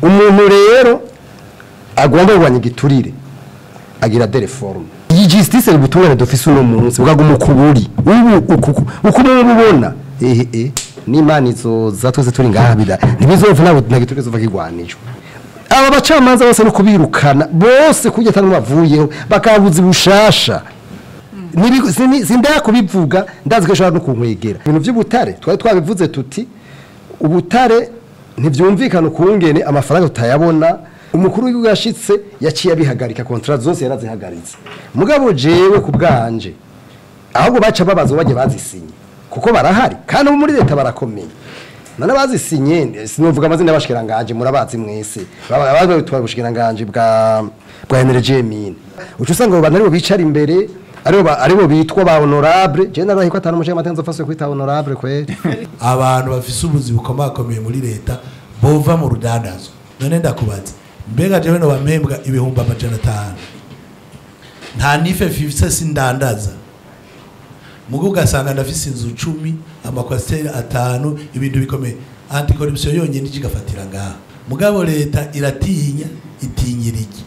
Umuntu rero agomba kurwanya igiturire agira des réformes. Iyi justice ubutungane dufise uno munsi bwaguma ukuburi ubu uko mububona, ehe, n'Imana izoza twese turi ngaha bida ntibizova nabo nta giturire zova kigwanijwe. Aba bacamanza bose no kubirukana bose kujya atari bavuyeho bakabuza bushasha. Sindaya kubivuga, ndazi ko ishobora no kunkwegera. Ibintu by'ubutare twari twabivuze tuti ubutare ntibyumvikana ukungene amafaranga tutayabona. Umukuru w'igihugu yashitse yaciye abihagarika, contrats zose yarazihagaritse. Mugabo jewe ku bwanje ahubwo baca babaza bajye bazisinye, kuko barahari kandi abo muri leta barakomeye. None bazisinye, sinovuga amazina y'abashikiranganje, murabazi mwese, batwara ubushikiranganje bwa énergie, mines. Uca usanga abo bantu aribo bicara imbere, aribo bitwa ba honorable. Je narahiye ko atanu umushinga amategeko nzofaswe kwita honorable kweri. Abantu bafise ubuzi bukomakomeye muri leta bova mu rudandazo. None ndakubaza, mbega jewe no bampembwa 500,000, nta nife fifise, sindandaza, mugo ugasanga ndafise inzu 10, ama coaster 5, ibintu bikomeye. Anticorruption yonyine ikigafatira ngaha, mugabo leta iratinya. Itinyira iki?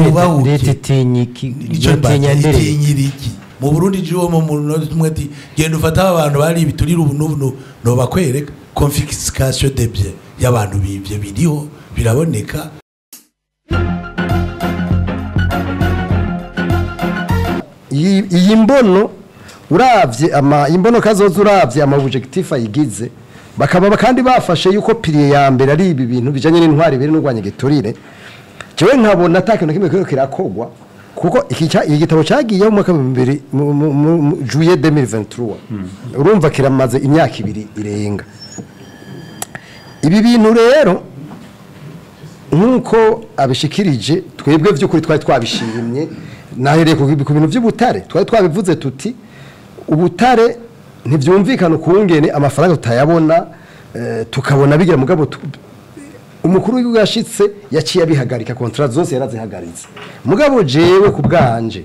Yubahuke. Leta itinya iki? Nico mbaza, Itinya ndere? Itinyira iki mu Burundi? Jiwo mu muntu umwe ati genda ufate aba bantu bari ibiturire ubu n'ubu, no bakwereka confiscation des biens y'abantu bivye, biriho biraboneka. Iyi mbono uravye ama imbono kazoza, uravye ama objectif ayigize, bakaba kandi bafashe yuko pilier ya mbere ari ibi bintu bijanye n'intwari biri n'urwanya giturire, jewe nkabona ata kintu kimwe kiriko kirakogwa, kuko iki gitabo cyagiye mu mwaka wa bibiri mu juillet 2023. Urumva kiramaze imyaka 2 irenga. Ibi bintu rero nk'uko abishikirije, twebwe by'ukuri twari twabishimye. Nahereye ku bintu by'ubutare, twari twabivuze tuti ubutare ntibyumvikana ukungene amafaranga tutayabona, tukabona bigira. Mugabo umukuru w'igihugu yashitse yaciye abihagarika, contrats zose yarazihagaritse. Mugabo jewe ku bwanje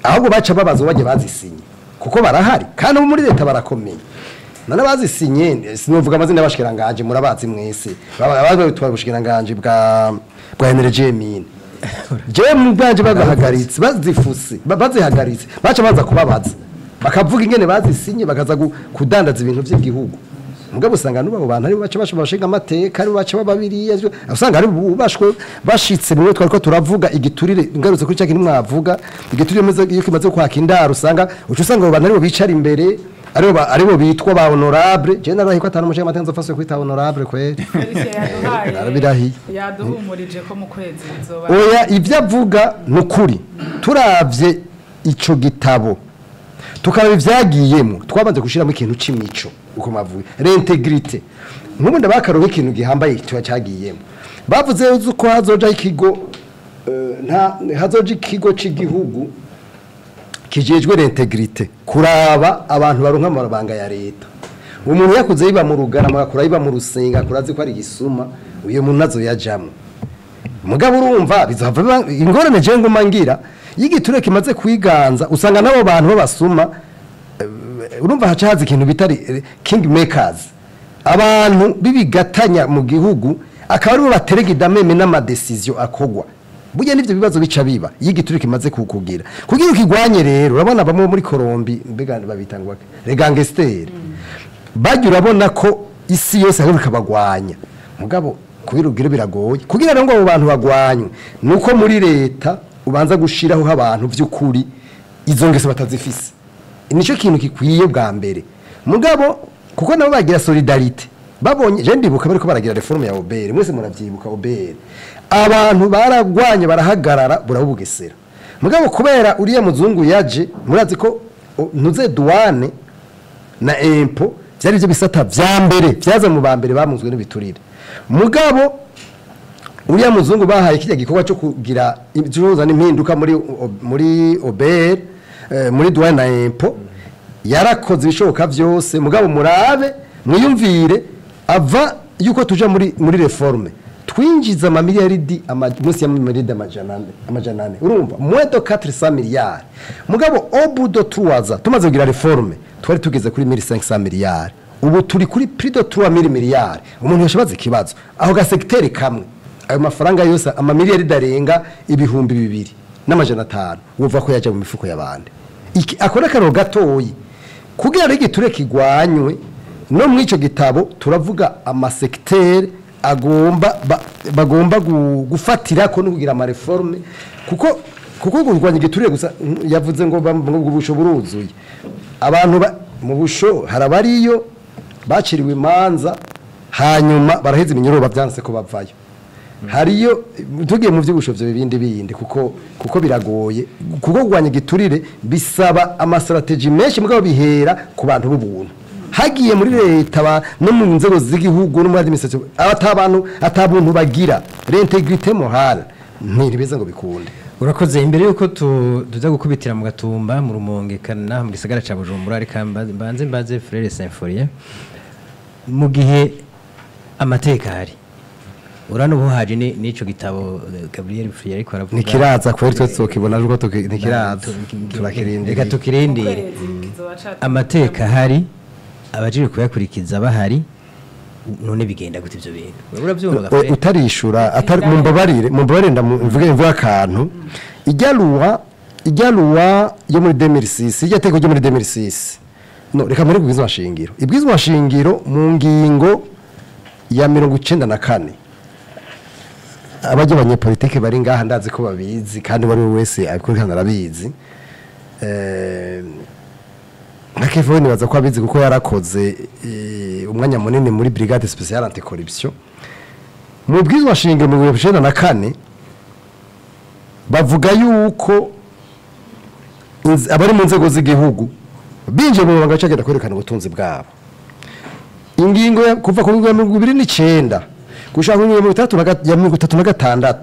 ahubwo baca babaza bajye bazisinye, kuko barahari kandi abo muri leta barakomeye. None bazisinye, sinovuga amazina y'abashikiranganje, murabazi mwese, batwara ubushikiranganje bwa énergie, mines. Jewe mu bwanje bagahagaritse, bazifuse, bazihagaritse, baca baza kubabaza bakavuga ingene bazisinye bakaza kudandaza ibintu by'igihugu. Mugabo usanga n'ubu abo bantu aribo baca basha bashinga amateka, aribo baca bababiriya, usanga ari bubashwe bashitse mwe twari ko turavuga igiturire. Ngarutse kuri cya kintu mwavuga, igiturire iyo kimaze kwaka indaro, usanga uca usanga abo bantu aribo bicara imbere, aribo bitwa ba honorable. Je narahiye ko atanu umushinga amategeko nzofaswe kwita honorable kweri. Felicien yaduhaye Narabirahiye. Yaduhumurije ko mu kwezi bizoba. Oya, ibyo avuga ni ukuri. Turavye ico gitabo tukaraba ivyagiyemo, twabanje gushiramo ikintu c'imico, uko mavuye l'intégrité. Nk'ubu ndabakaronka ikintu gihambaye kiba cyagiyemo. Bavuze yuko hazoja ikigo, nta hazoja ikigo c'igihugu kijejwe l'intégrité, kuraba abantu baronka amabanga ya leta. Umuntu yakuze yiba mu Rugarama, agakura yiba mu Rusenga, akura azi ko ari igisuma, uyo muntu nazo yajamwo. Mugabo urumva bizava ingorane. Je nguma ngira iyo igiturire kimaze kwiganza, usanga nabo bantu babasuma, urumva haca haza ikintu bita king makers, abantu bibigatanya mu gihugu, akaba aribo baterega idameme n'ama décisions akogwa. Burya n'ivyo bibazo bica biba iyo igiturire kimaze kukugira. Kugira ukigwanye rero, urabona bamwe muri Colombi, mbega babita ngo les gangsters bajya, urabona ko isi yose ahubwo ikabagwanya. Mugabo kubera ubwire biragoye kugira ngo abo bantu bagwanywe, nuko muri leta ubanza gushiraho abantu vy'ukuri izo ngeso batazifise. Nico kintu gikwiye bwa mbere. Mugabo kuko nabo bagira solidarité, babonye, je ndibuka bariko baragira réforme ya OBR, mwese muravyibuka OBR, abantu baragwanye, barahagarara burabugesera. Mugabo kubera uriya muzungu yaje, murazi ko ntuze douane na impôt byari byo bisata vya mbere vyaza mu ba mbere bamuzwe n'ibiturire. Mugabo uriya muzungu bahaye kijya gikorwa cyo kugira icuruza n'impinduka muri OBR, muri douane na impôt, yarakoze ibishoboka byose. Mugabo murabe mwiyumvire, ava yuko tuja muri réforme, twinjiza amamiliyaridi munsi ya miliyaridi 400, urumva moins de 400 milliards. Mugabo au bout de 3 ans tumaze kugira réforme, twari tugeze kuri 1500 milliards, ubu turi kuri plus de 3000 milliards. Umuntu yashabaza ikibazo aho ga secteur kamwe. Ayo mafaranga yose, amamiliyari arenga 2500, wumva ko yaja mu mifuko y'abandi. Akora karo gatoyi kugira ngo igiture kigwanywe. No muri ico gitabo turavuga ama secteurs agomba bagomba gufatira ko no kugira ama réformes, kuko kurwanya igiturire gusa, yavuze ngo ubusho buruzuye abantu mu busho harabariyo baciriwe imanza, hanyuma baraheza iminyururu, bavyanse ko bavayo. Hariyo tugiye mu vy'ubusho vyo bindi kuko biragoye, kuko kurwanya igiturire bisaba ama stratégies menshi, mugabo bihera ku bantu b'ubuntu hagiye muri leta no mu nzego z'igihugu no muri administration. Atabantu atabuntu bagira, l'intégrité morale, ntibeza ngo bikunde. Urakoze. Imbere yuko tuza gukubitira mu Gatumba, mu Rumonge kana mu gisagara ca Bujumbura, reka mbanze mbaze Frère Symphorien: mu gihe amateka hari urano ubu haje n'ico gitabo Gabriel Frère ariko aravuga. Nikiraza kweri, twe tuzokibona ariko nikiraza, turakirindiriye. Reka tukirindire. Amateka hari, abajiri kuyakurikiza bahari, none bigenda gute ivyo bintu? Wewe uravyumva, Frère? Utarishura atari mumbabarire, ndamvuge mvuge akantu. Ijya loi yo muri 2006, ijya teko ryo muri 2006, no reka muri ibwirizwa shingiro, ibwirizwa shingiro mu ngingo ya 94, abajya abanyepolitike bari ngaha ndazi ko babizi, kandi uwo ari we wese abikurikirana arabizi. Nka Kevin nibaza ko abizi kuko yarakoze umwanya munini muri brigade spéciale anticorruption. Mu bwirizwa shingiro mu 94 bavuga yuko abari mu nzego z'igihugu binjiye mu mabanga bacagenda kwerekana ubutunzi bwabo. Ingingo kuva ku ngingo ya 29 gushaka ku ngingo ya 36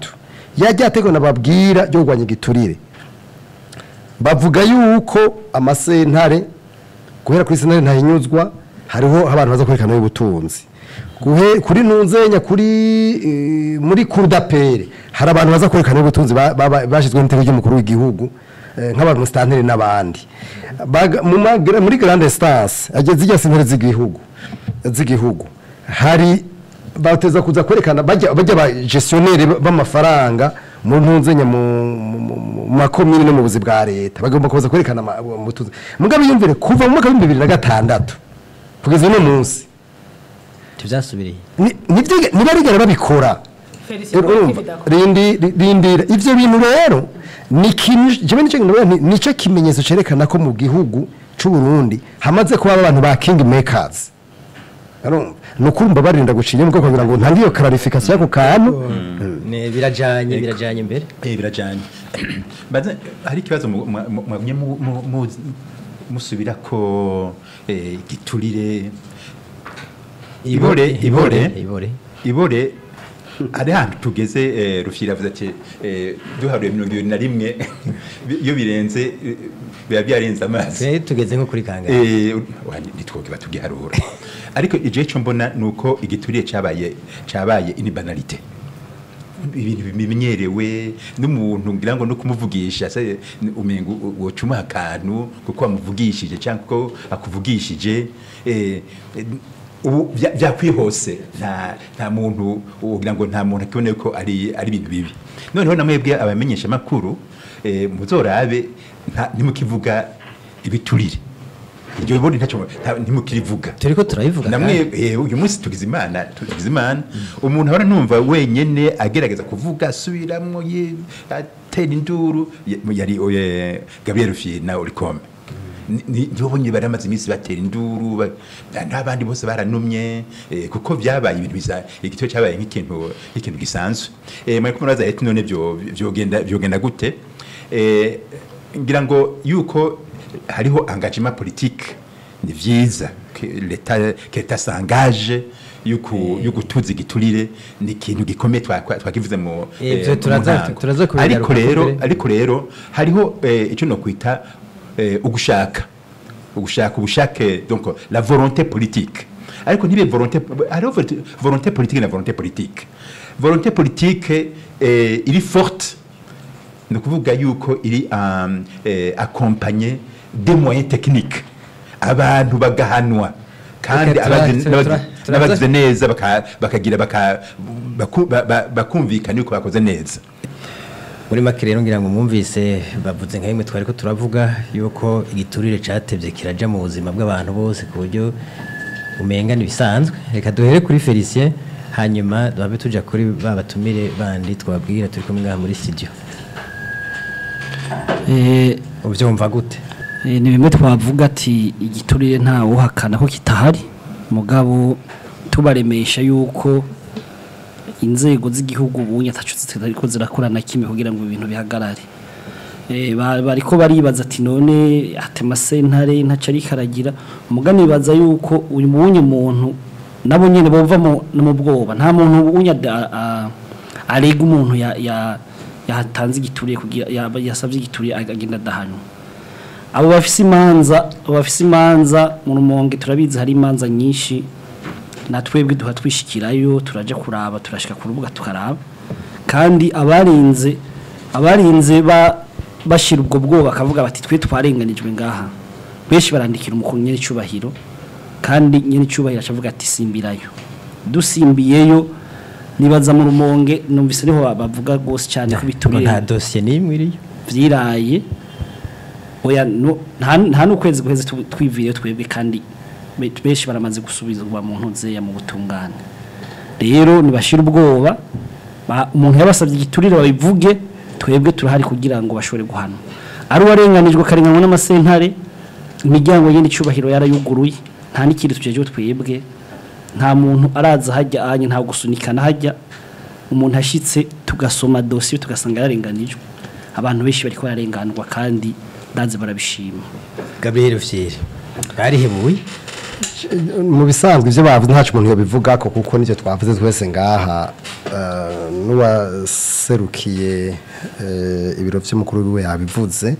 yajya ategwa nababwira ryo kurwanya igiturire, bavuga yuko amasentare, guhera kuri sentare ntahinyuzwa, hariho abantu baza kwerekana ubutunzi. Guhe kuri ntunzenya kuri muri cour d'appel hari abantu baza kwerekana ubutunzi bashizwe n'iteko ry'umukuru w'igihugu, nk'abantu musitanteri n'abandi. Muri grande instance ageze zijya sentare z'igihugu hari bateza kuza kwerekana bajya ba gestionnaire b'amafaranga mu ntunzenya mu makomine no mu buzi bwa leta, bagomba kuza kwerekana ubutunzi. Mugabe yumvire, kuva mu mwaka wa 2006 kugeza uno munsi Tuvyasubiriye. Ntibarigera babikora. Urumva, rindira, ivyo bintu rero ni kintu jewe nico kintu nico kimenyetso cerekana ko mu gihugu c'u Burundi hamaze kuba abantu ba king makers. Urumva, ni ukumva barinda gucinya mu kugira ngo ntange iyo clarification y'ako kantu. Ne birajanye imbere. Birajanye. Baze hari ikibazo mwagumye musubira ko giturire, ibore, ibore. Ibore. Ibore hari ahantu tugeze. Rufyiri avuze ati duharuye 21, iyo birenze biba byarenze amazi. Twe tugeze nko kuri kangahe? Ntitwoge tugiharura, ariko igihe cyo mbona nuko igituriye cabaye une banalité, ibintu bimenyerewe n'umuntu, ngira ngo no kumuvugisha se umengo wocuma akantu kuko wamuvugishije cyangwa kuko akuvugishije. Ubu vyakwihose, nta muntu ugira ngo nta muntu akibone ko ari ibintu bibi. Noneho namwebwe abamenyesha makuru muzorabe, ntimukivuga ibiturire, iryo bundi ntacyo ntimukirivuga. Turiko turabivuga. Namwe uyu munsi tugize imana umuntu ahora numva wenyene agerageza kuvuga asubiramwo atera induru yari Gabriel Rufyiri na Oricome. Nibo bonyine bari bamaze iminsi batera induru, n'abandi bose baranumye, kuko vyabaye ibintu bisa igitoro cyabaye nk'ikintu gisanzwe. Mwariko muraza ati none byo vyogenda gute? Ngira ngo yuko hariho engagement politique ni vyiza que l'État s'engage yuko tuzi igiturire ni ikintu gikomeye, twakivuze mu Ivyo mu ntango. turaza kubigaruka Ariko rero mbere. Ariko rero hariho icyo no kwita ugushaka ubushake, donc la volonté politique. Ariko ntibe volonté, hariho volonté politique na volonté politique. Volonté politique iri forte, ni ukuvuga yuko iri accompagnée des moyens techniques, abantu bagahanwa kandi Reka N'abagize neza bakagira bakumvikana yuko bakoze neza. Muri make rero ngira ngo mwumvise bavuze nka bimwe twari ko turavuga, yuko igiturire catevye kiraja mu buzima bw'abantu bose ku buryo umenga nibisanzwe. Reka duhere kuri Felicien, hanyuma duhabe tuja kuri ba batumire bandi twabwira turi kumwe ngaha muri studio. Uvyumva gute? Ni bimwe twavuga ati igiturire nta uhakana ko kitahari, mugabo tubaremesha yuko inzego z'igihugu ubunye ataco zitariko zirakora na kimwe kugira ngo ibintu bihagarare. Bariko baribaza ati none atema sentare ntaco ariko aragira, mugani baza yuko uyu munye muntu nabo nyene bova mu bwoba. Nta muntu ubunya arega umuntu yatanze igituriye kugira yasavye igituriye agenda adahanwa. Abo bafise imanza mu Rumonge turabizi hari imanza nyinshi, na twebwe duha twishikirayo, turaja kuraba, turashika ku rubuga tukaraba. Kandi abarinze bashira ubwo bwoba bakavuga bati twe twarenganijwe ngaha, benshi barandikira umukuru nyene icubahiro, kandi nyene icubahiro acavuga ati simbirayo. Dusimbiyeyo nibaza mu Rumonge numvise niho bavuga gose cyane ko biturire, nta dossier nimwe iriyo vyiraye. Oya, nta n'ukwezi guheze twiviriye twebwe, kandi benshi baramaze gusubizwa mu ntuzeya mu butungane. Rero nibashira ubwoba, umuntu yabasabye igiturire babivuge, twebwe turahari kugira ngo bashobore guhanwa. Ari uwarenganijwe akarenganwa n'amasentare, imiryango yindi icubahiro yarayuguruye, nta n'ikindi tujeje twebwe. Nta muntu araza hajya anye, nta gusunikana hajya. Umuntu ashitse tugasoma dossier tugasanga yarenganijwe. Abantu benshi bariko bararenganwa kandi ndaze barabishima. Gabriel Fyiri barihebuye. Mu bisanzwe ivyo bavuze ntaco umuntu yobivuga ko, kuko nicyo twavuze twese ngaha. N'uwaserukiye ibiro vy'umukuru wiwe yabivuze.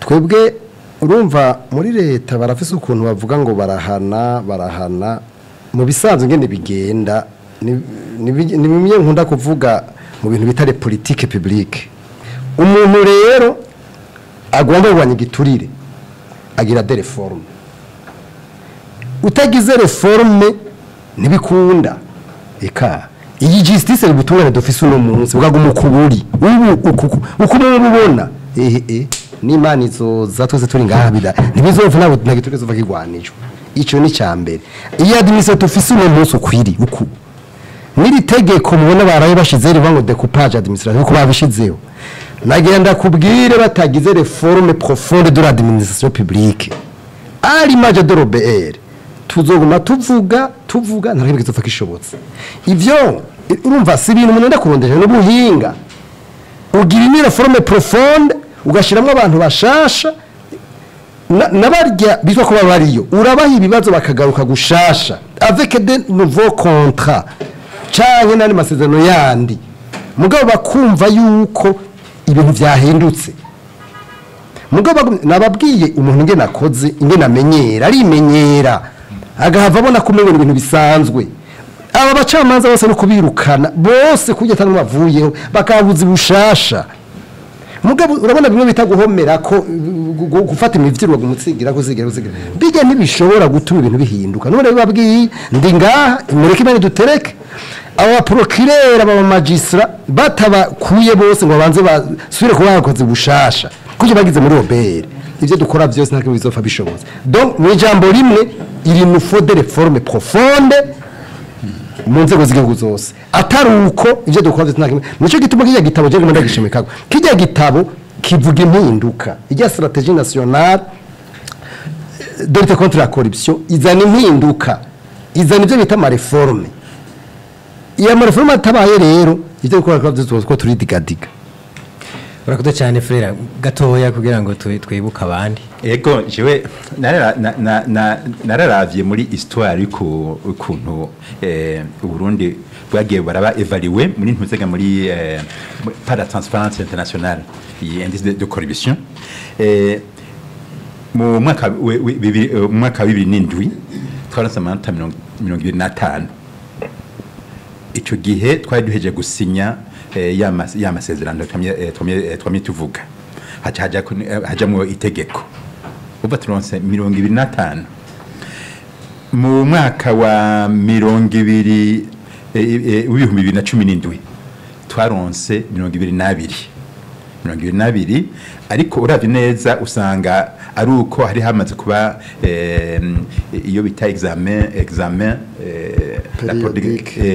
Twebwe urumva muri leta barafise ukuntu bavuga ngo barahana. Mu bisanzwe ngene bigenda ni bimwe nkunda kuvuga mu bintu bitare politique publique. Umuntu rero agomba kurwanya igiturire agira des réformes. Utagize réforme ntibikunda. Eka iyi justice ubutungane dufise uno munsi bwaguma ukuburi ubu uko mubona n'Imana izoza twese turi ngaha bida ntibizova nabo nta giturire zova kigwanijwe. Ico ni cambere. Iyi administration dufise uno munsi ukwiri uku n'iri tegeko mubona baraye bashize rivuga ngo découpage administratif uko babishizeho, nagenda kubwire batagize réforme profonde de l'administration publique à l'image de l'OBR, tuzoguma tuvuga nta kimwe kizopfa kishobotse. Ivyo urumva si ibintu umuntu ndakurondesha n'ubuhinga. Ugira ni réforme profonde ugashiramwo abantu bashasha nabarya bitwa ko bariyo, urabaha ibibazo bakagaruka gushasha avec des nouveaux contrats canke n'andi masezerano yandi, mugabo bakumva yuko ibintu vyahindutse. Mugabo nababwiye umuntu ingene akoze, ingene amenyera, arimenyera agahava abona ko umengo ibintu bisanzwe. Aba bacamanza bose no kubirukana bose kujya atari bavuyeho bakabuza bushasha. Mugabo urabona bimwe bita guhomera ko gufata imivyirwa gumutsigira kuzigira bijya ntibishobora gutuma ibintu bihinduka. None babwiye ndi ngaha mureke imene dutereke aba procureur aba magistrat batabakuye bose ngo babanze basubire kuba bakoze bushasha kuko bagize muri OBR. Ivyo dukora byose nta bizopfa bishobotse. Donc mu ijambo rimwe iri mu faut de réforme profonde mu nzego z'igihugu zose, atari uko ivyo dukora byose nta kimwe. Nico gituma kijya gitabo je ngomba ndagishimikako, kijya gitabo kivuga impinduka, ijya stratégie nationale de lutte contre la corruption izana impinduka, izana ivyo bita ama réforme. Iyo ama réforme atabaye rero ivyo dukora byose ko turidigadiga. Urakoze cyane Frera, gatoya kugira ngo twibuke abandi. Ego jewe nararavye muri histoire ukuntu Burundi bwagiye baraba évalué muri ntuzega muri par la Transparence Internationale iyi indice de corruption. Mu mwaka wa 2007 twaronse amanota 25. Ico gihe twari duheje gusinya ya masezerano twamye tuvuga, hajamwo itegeko uba turonse 25. Mu mwaka wa 20 w'2017 twaronse 22, ariko uravye neza usanga ari uko hari hamaze kuba iyo bita examen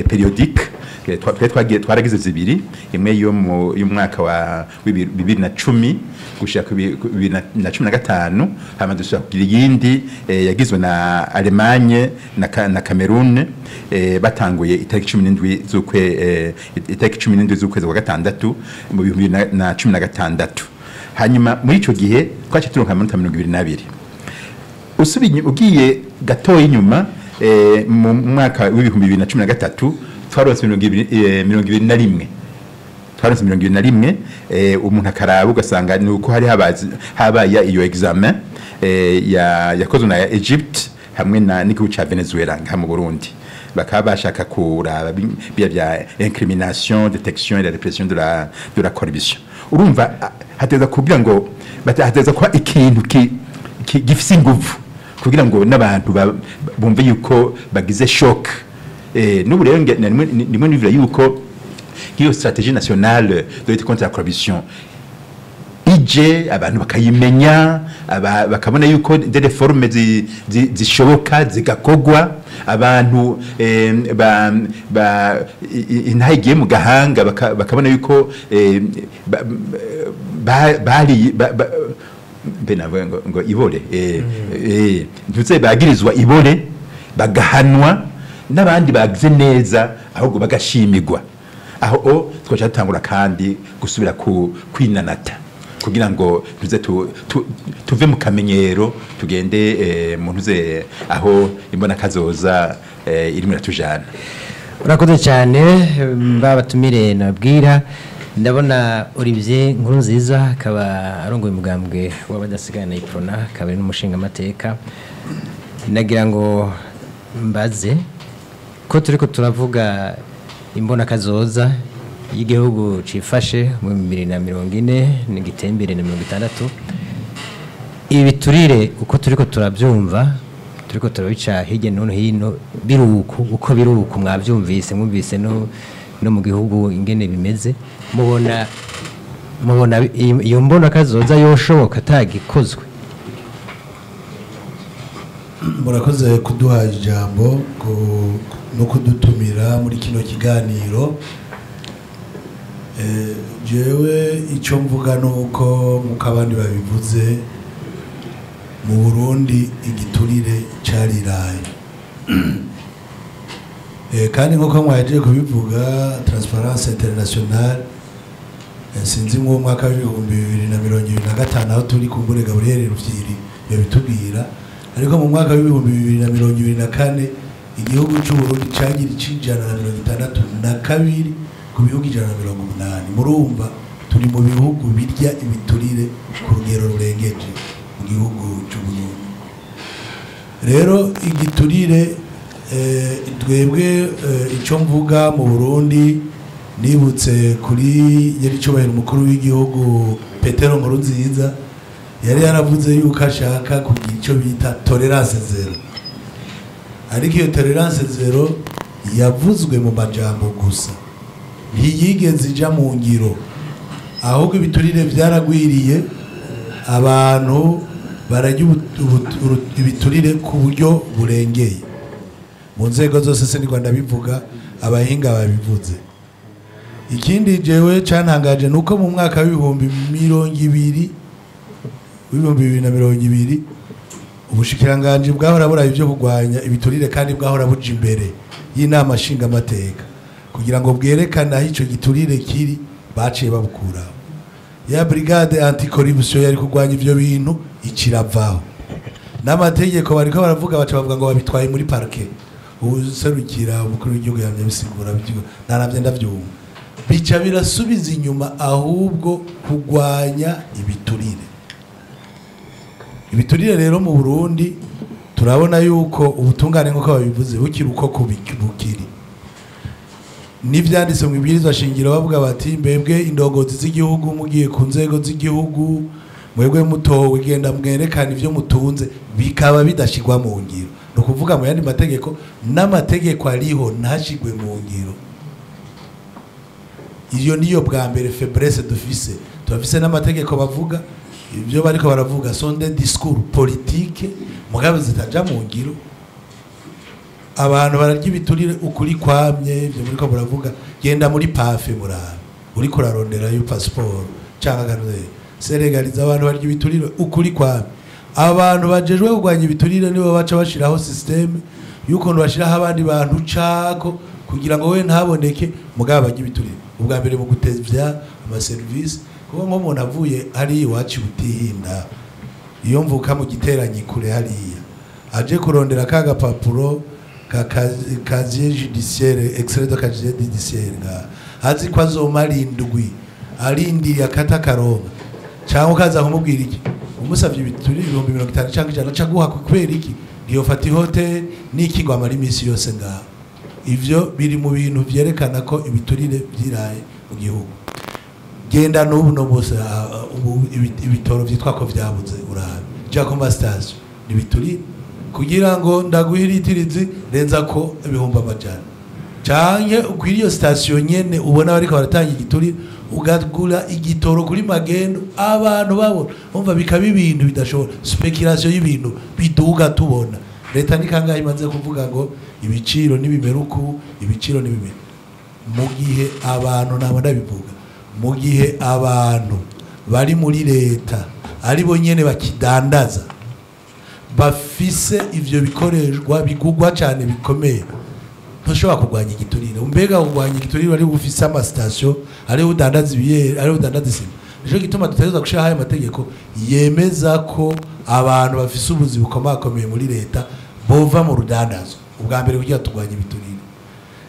périodique. Twagiye twaragize zibiri, imwe yo mu y'umwaka wa 2010 gushika ku 2015, hama dusubira kugira iyindi yagizwe na Allemagne na Cameroon, batanguye itariki 17 z'ukwe itariki 17 z'ukwezi kwa gatandatu mu 2016. Hanyuma muri ico gihe twaciye turonka amanota 22. Usubiye ugiye gatoya inyuma, mu mwaka w'2013 twaronse 21, twaronse 21. Umuntu akaraba ugasanga ni uko hari habaye iyo examen yakozwe na Egypt hamwe na n'igihugu ca Venezuela ngaha mu Burundi, bakaba bashaka kuraba bya bya incrimination, détection et la répression de la corruption. Urumva hateza kugira ngo hateza kuba ikintu gifise inguvu kugira ngo n'abantu bumve yuko bagize choc. N'ubu rero nimwe nivira yuko iyo stratégie nationale de lutte contre la corruption ije, abantu bakayimenya, bakabona yuko des réformes zishoboka zigakogwa, abantu ba intahe igiye mu gahanga, bakabona yuko bari mbe navuga ngo ibore, ntuze bagirizwa ibore bagahanwa, n'abandi bagize neza ahubwo bagashimirwa, aho o twaca dutangura kandi gusubira ku kwinanata kugira ngo tuze tuve mu kamenyero tugende mu ntuze aho imbona kazoza irimo iratujana. Urakoze cyane. Babatumire nabwira, ndabona Olivier Nkurunziza akaba arongoye umugambwe w'abadasigana Iprona, akaba ari n'umushingamateka. Nagira ngo mbaze ko turiko turavuga imbona kazoza y'igihugu cifashe mu 2040 n'igitembere na 60, ibiturire uko turiko turabyumva, turiko turabica hirya no hino, biruku uko biruku mwabyumvise, mwumvise no mu gihugu ingene bimeze, mubona iyo mbona kazoza yoshoboka atagikozwe? Murakoze kuduha ijambo no kudutumira muri kino kiganiro. Jewe icyo mvuga ni uko, nk'uko abandi babivuze, mu Burundi igiturire cariraye. Kandi nk'uko mwahejeje kubivuga, Transparency International, sinzi mu mwaka w'2025 aho turi, kumbure Gabriel Rufyiri yabitubwira, ariko mu mwaka w'2024 igihugu cy'u Burundi cagira ic'162 ku bihugu 180. Murumva turi mu bihugu birya ibiturire ku rugero rurengeje mu gihugu cy'u Burundi. Rero igiturire, twebwe icyo mvuga mu Burundi, nibutse kuri nyiricyubahiro umukuru w'igihugu Petero Nkurunziza, yari yaravuze yuko ashaka kugira icyo bita tolérance zéro, ariko iyo tolérance zéro yavuzwe mu majambo gusa, ntiyigeze ija mu ngiro. Ahubwo ibiturire byaragwiriye, abantu barajya ibiturire ku buryo burengeye mu nzego zose. Se ndabivuga, abahinga babivuze. Ikindi jewe cantangaje nuko mu mwaka w'2020 ubushikiranganji bwahora buraye ibyo kurwanya ibiturire kandi bwahora buja imbere y'inama nshingamateka kugira ngo bwerekane aho ico giturire kiri, baciye babukuraho. Ya brigade anticorruption yari kurwanya ivyo bintu ikiravaho, n'amategeko bariko baravuga baca bavuga ngo babitwaye muri parquet. Userukira umukuru w'igihugu yamye bisigura, naravye ndavyumva, bica birasubiza inyuma ahubwo kurwanya ibiturire. Ibiturire rero mu Burundi turabona yuko ubutungane, nk'uko babivuze, bukiri uko bukiri, n'ivyanditse mu ibwirizwa shingiro bavuga bati: "Mbebwe indongozi z'igihugu mugiye ku nzego z'igihugu, mwebwe mutowe, genda mwerekana ivyo mutunze", bikaba bidashirwa mu ngiro. Ni ukuvuga mu yandi mategeko, n'amategeko ariho ntashigwe mu ngiro. Iyo niyo bwa mbere faiblesse dufise. Turafise n'amategeko bavuga, ibyo bariko baravuga sont des discours politiques, mugabo zitaja mu ngiro. Abantu bararya ibiturire ukuri kwamye. Ibyo muriko muravuga, genda muri PAFE murabe, uriko uraronderayo passeport canke akanuze seregaliza. Abantu barya ibiturire ukuri kwamye. Abantu bajejwe kurwanya ibiturire nibo baca bashiraho système y'ukuntu bashiraho abandi bantu cako kugira ngo we ntaboneke, mugabo barya ibiturire ubwa mbere mu gutevya amaserivisi. Kuko nk'umuntu avuye hariya iwacu Butihinda, iyo mvuka mu giteranyi kure hariya, aje kurondera ka gapapuro ka casier judiciaire, extrait de casier judiciaire, nga azi ko azomara indwi arindiriye akata karonka, cyangwa ukaza kumubwira iki, umusavye ibituri 50,000 cyangwa 100, aca guha. Kubera iki? Ntiyofata ihoteli n'ikigo amara iminsi yose ngaho. Ivyo biri mu bintu vyerekana ko ibiturire vyiraye mu gihugu. Genda n'ubu no bose, ubu ibitoro vyitwa ko vyabuze, urabe ja ku masitasiyo nibiturire kugira ngo ndaguhe iritirizi renza ko 100,000, canke kuri iyo sitasiyo nyene ubona bariko baratanga igiturire, ugagura igitoro kuri magendo abantu babona. Umva, bikaba ibintu bidashobora, spéculation y'ibintu biduga tubona. Leta ni kangahe imaze kuvuga ngo ibiciro nibimera uku, ibiciro nibimera, mu gihe abantu, nabo ndabivuga, mu gihe abantu bari muri leta ari bo nyene bakidandaza, bafise ivyo bikoreshwa bigugwa cyane bikomeye, ntushobora kurwanya igiturire. Mbega kurwanya igiturire ari ufise amasitasiyo, ari udandaza ibiyeri, ari udandaza isima? Nico gituma dutegerezwa gushiraho ayo mategeko yemeza ko abantu bafise ubuzi bukomakomeye muri leta bova mu rudandazo ubwa mbere kugira turwanye ibiturire.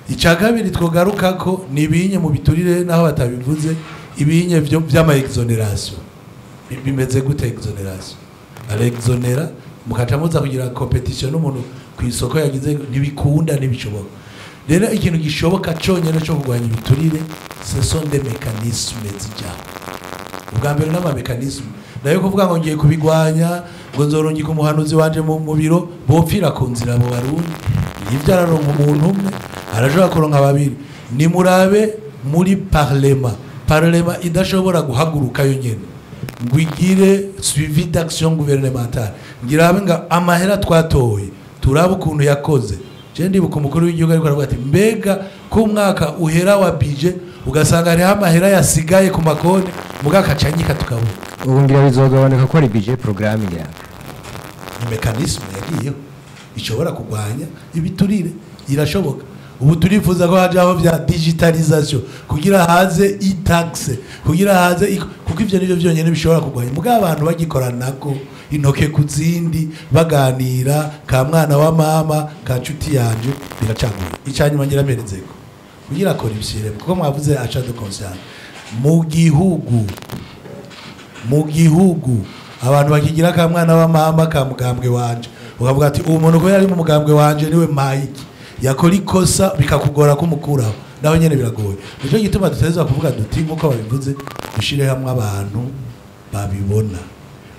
Icya kabiri twogaruka ko ni ibinye mu biturire, naho batabivuze, ibinye byo by'ama exonération. Bimeze gute exonération? Arexonera, mukaca muza kugira compétition n'umuntu ku isoko yagize, ntibikunda, ntibishoboka. Rero ikintu gishoboka cyonyine cyo kurwanya ibiturire, ce sont des mécanismes zijyaho ubwa mbere, n'ama mécanismes nayo kuvuga ngo ngiye kubigwanya, ngo nzorungika umuhanuzi wanje mu biro, bopfira ku nzira abo Barundi. Ivyo araronka umuntu umwe, arashobora kuronka babiri. Nimurabe muri parlement, parlement idashobora guhaguruka yo nyene ngo igire suivi d'action gouvernementale, ngirabe nga amahera twatoye, turabe ukuntu yakoze. Je ndibuka umukuru w'igihugu ariko aravuga ati: "Mbega ko umwaka uhera wa budget, ugasanga hariho amahera yasigaye ku makonti, mugaka akacanyika tukabura." Ubu ngira bizogabanuka ko ari budget programme ngira. Ni mécanisme yagiyeho ishobora kurwanya ibiturire, irashoboka. Ubu turifuza ko hajaho vya digitalisation kugira haze e-tax, kugira haze kuko ivyo nivyo vyonyene bishobora kurwanya. Mugabo abantu bagikoranako intoke ku zindi, baganira ka mwana wa mama, ka nshuti yanje, biracaguye. Icanyuma ngira mperezeko kugira corruption, kuko mwavuze achat de conscience mu gihugu. Mu gihugu abantu bakigira ka mwana wa mama, ka mugambwe wanje, ukavuga ati uwo muntu kubera ari mu mugambwe wanje niwe mpaye iki, yakora ikosa bikakugora kumukuraho, naho nyene biragoye. Nico gituma dutegerezwa kuvuga duti, nkuko babivuze, dushire hamwe abantu babibona,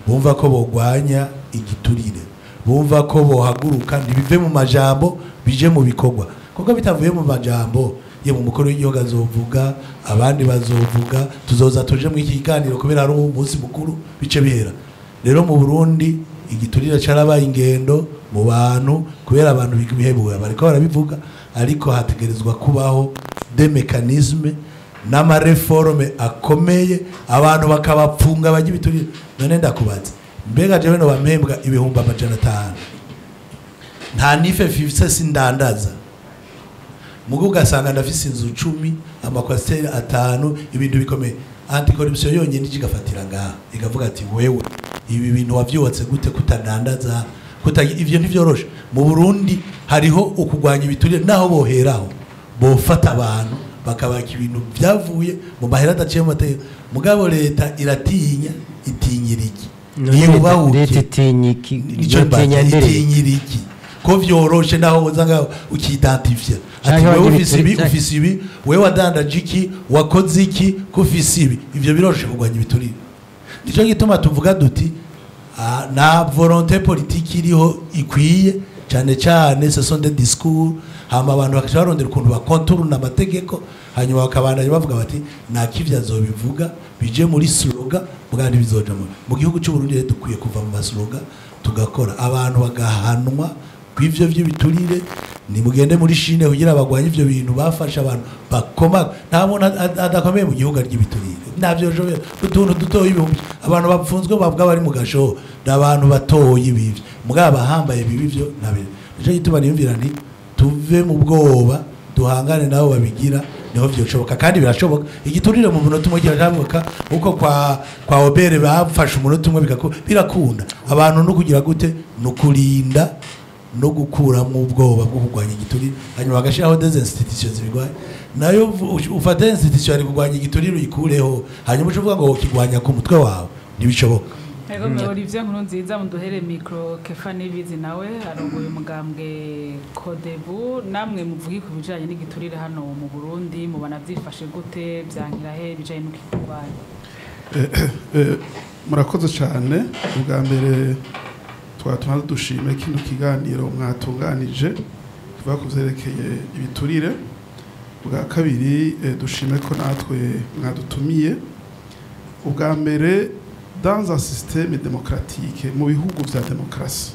bumva ko bogwanya igiturire, bumva ko bohaguruka, ntibive mu majambo bije mu bikorwa. Kuko bitavuye mu majambo, ye mu mukuru w'igihugu azovuga, abandi bazovuga, tuzoza tuje mu iki kiganiro kubera ari umunsi mukuru, bice bihera. Rero mu Burundi igiturire carabaye ingendo mu bantu, kubera abantu bihebuye bariko barabivuga, ariko hategerezwa kubaho des mécanismes n'ama réformes akomeye, abantu bakabapfunga bajya ibiturire. None ndakubaza, mbega jewe no bampembwa 500,000, nta nife fifise, sindandaza, mugo ugasanga ndafise inzu 10, amakwasiteri 5, ibintu bikomeye. Anticorruption yonyine ije igafatira ngaha, ikavuga ati: "Wewe ibi bintu wavyubatse gute kutadandaza kuta?" Ivyo ntivyoroshe. Mu Burundi hariho ukugwanya ibiturire, naho boheraho bofata abantu bakabaka ibintu byavuye mu mahera adaciye mu mategeko. Mugabo leta iratinya. Itinyira iki? Ntiyubahuke. Leta itinya iki? Nico Yotinya mbaza, ndere? Itinyira iki ko vyoroshe, naho woza ngaho ukidentifia ati Canke wewe bagira ufise ibi, ufise ibi, wewe wadandaje iki, wakoze iki, ko ufise ibi? Ivyo biroroshe kurwanya ibiturire. Nico gituma tuvuga duti nta volonté politique iriho ikwiye. Cyane cyane ce sont des discours, hama abantu bakaca barondera ukuntu bakontoruna amategeko, hanyuma bakabandanya bavuga bati nta kivyo azobivuga bije muri slogan bwa ntibizoja mu gihugu cy'u Burundi. Rero dukwiye kuva mu maslogan, tugakora, abantu bagahanwa kw'ivyo vy'ibiturire. Nimugende muri Chine kugira bagwanye ivyo bintu, bafasha abantu bakoma. Nta muntu adakomeye mu gihugu arya ibiturire, ntabyo jobera utuntu dutoyi ibihumbi. Abantu bapfunzwe bavuga bari mu gasho ni abantu batoyi bivyo, mugabo abahambaye bibi vyo ntabyo. Nico gituma niyumvira nti tuve mu bwoba, duhangane nabo babigira, niho vyoshoboka kandi birashoboka. Igiturire mu munota umwe kirashoboka, uko kwa Obere bafashe umunota umwe birakunda. Abantu no kugira gute no kurinda no gukuramo ubwoba bwo kurwanya igiturire, hanyuma bagashyiraho des institutions zibirwanya. Nayo ufate institution ari kurwanya igiturire uyikureho, hanyuma uce uvuga ngo wokigwanya ku mutwe wawe, ntibishoboka. Ego, Olivier Nkurunziza, muduhere micro Kefa Nibizi, nawe arongoye umugambwe Kodebu. Namwe muvuge ku bijanye n'igiturire hano mu Burundi, mubona vyifashe gute, vyankira he bijanye no kukirwanya? Murakoze cyane. Ubwa mbere twatuma dushime kino kiganiro mwatunganije kivuga ku vyerekeye ibiturire. Ubwa kabiri, dushime ko natwe mwadutumiye. Ubwa mbere, dans un système démocratique, mu bihugu vya demokarasi,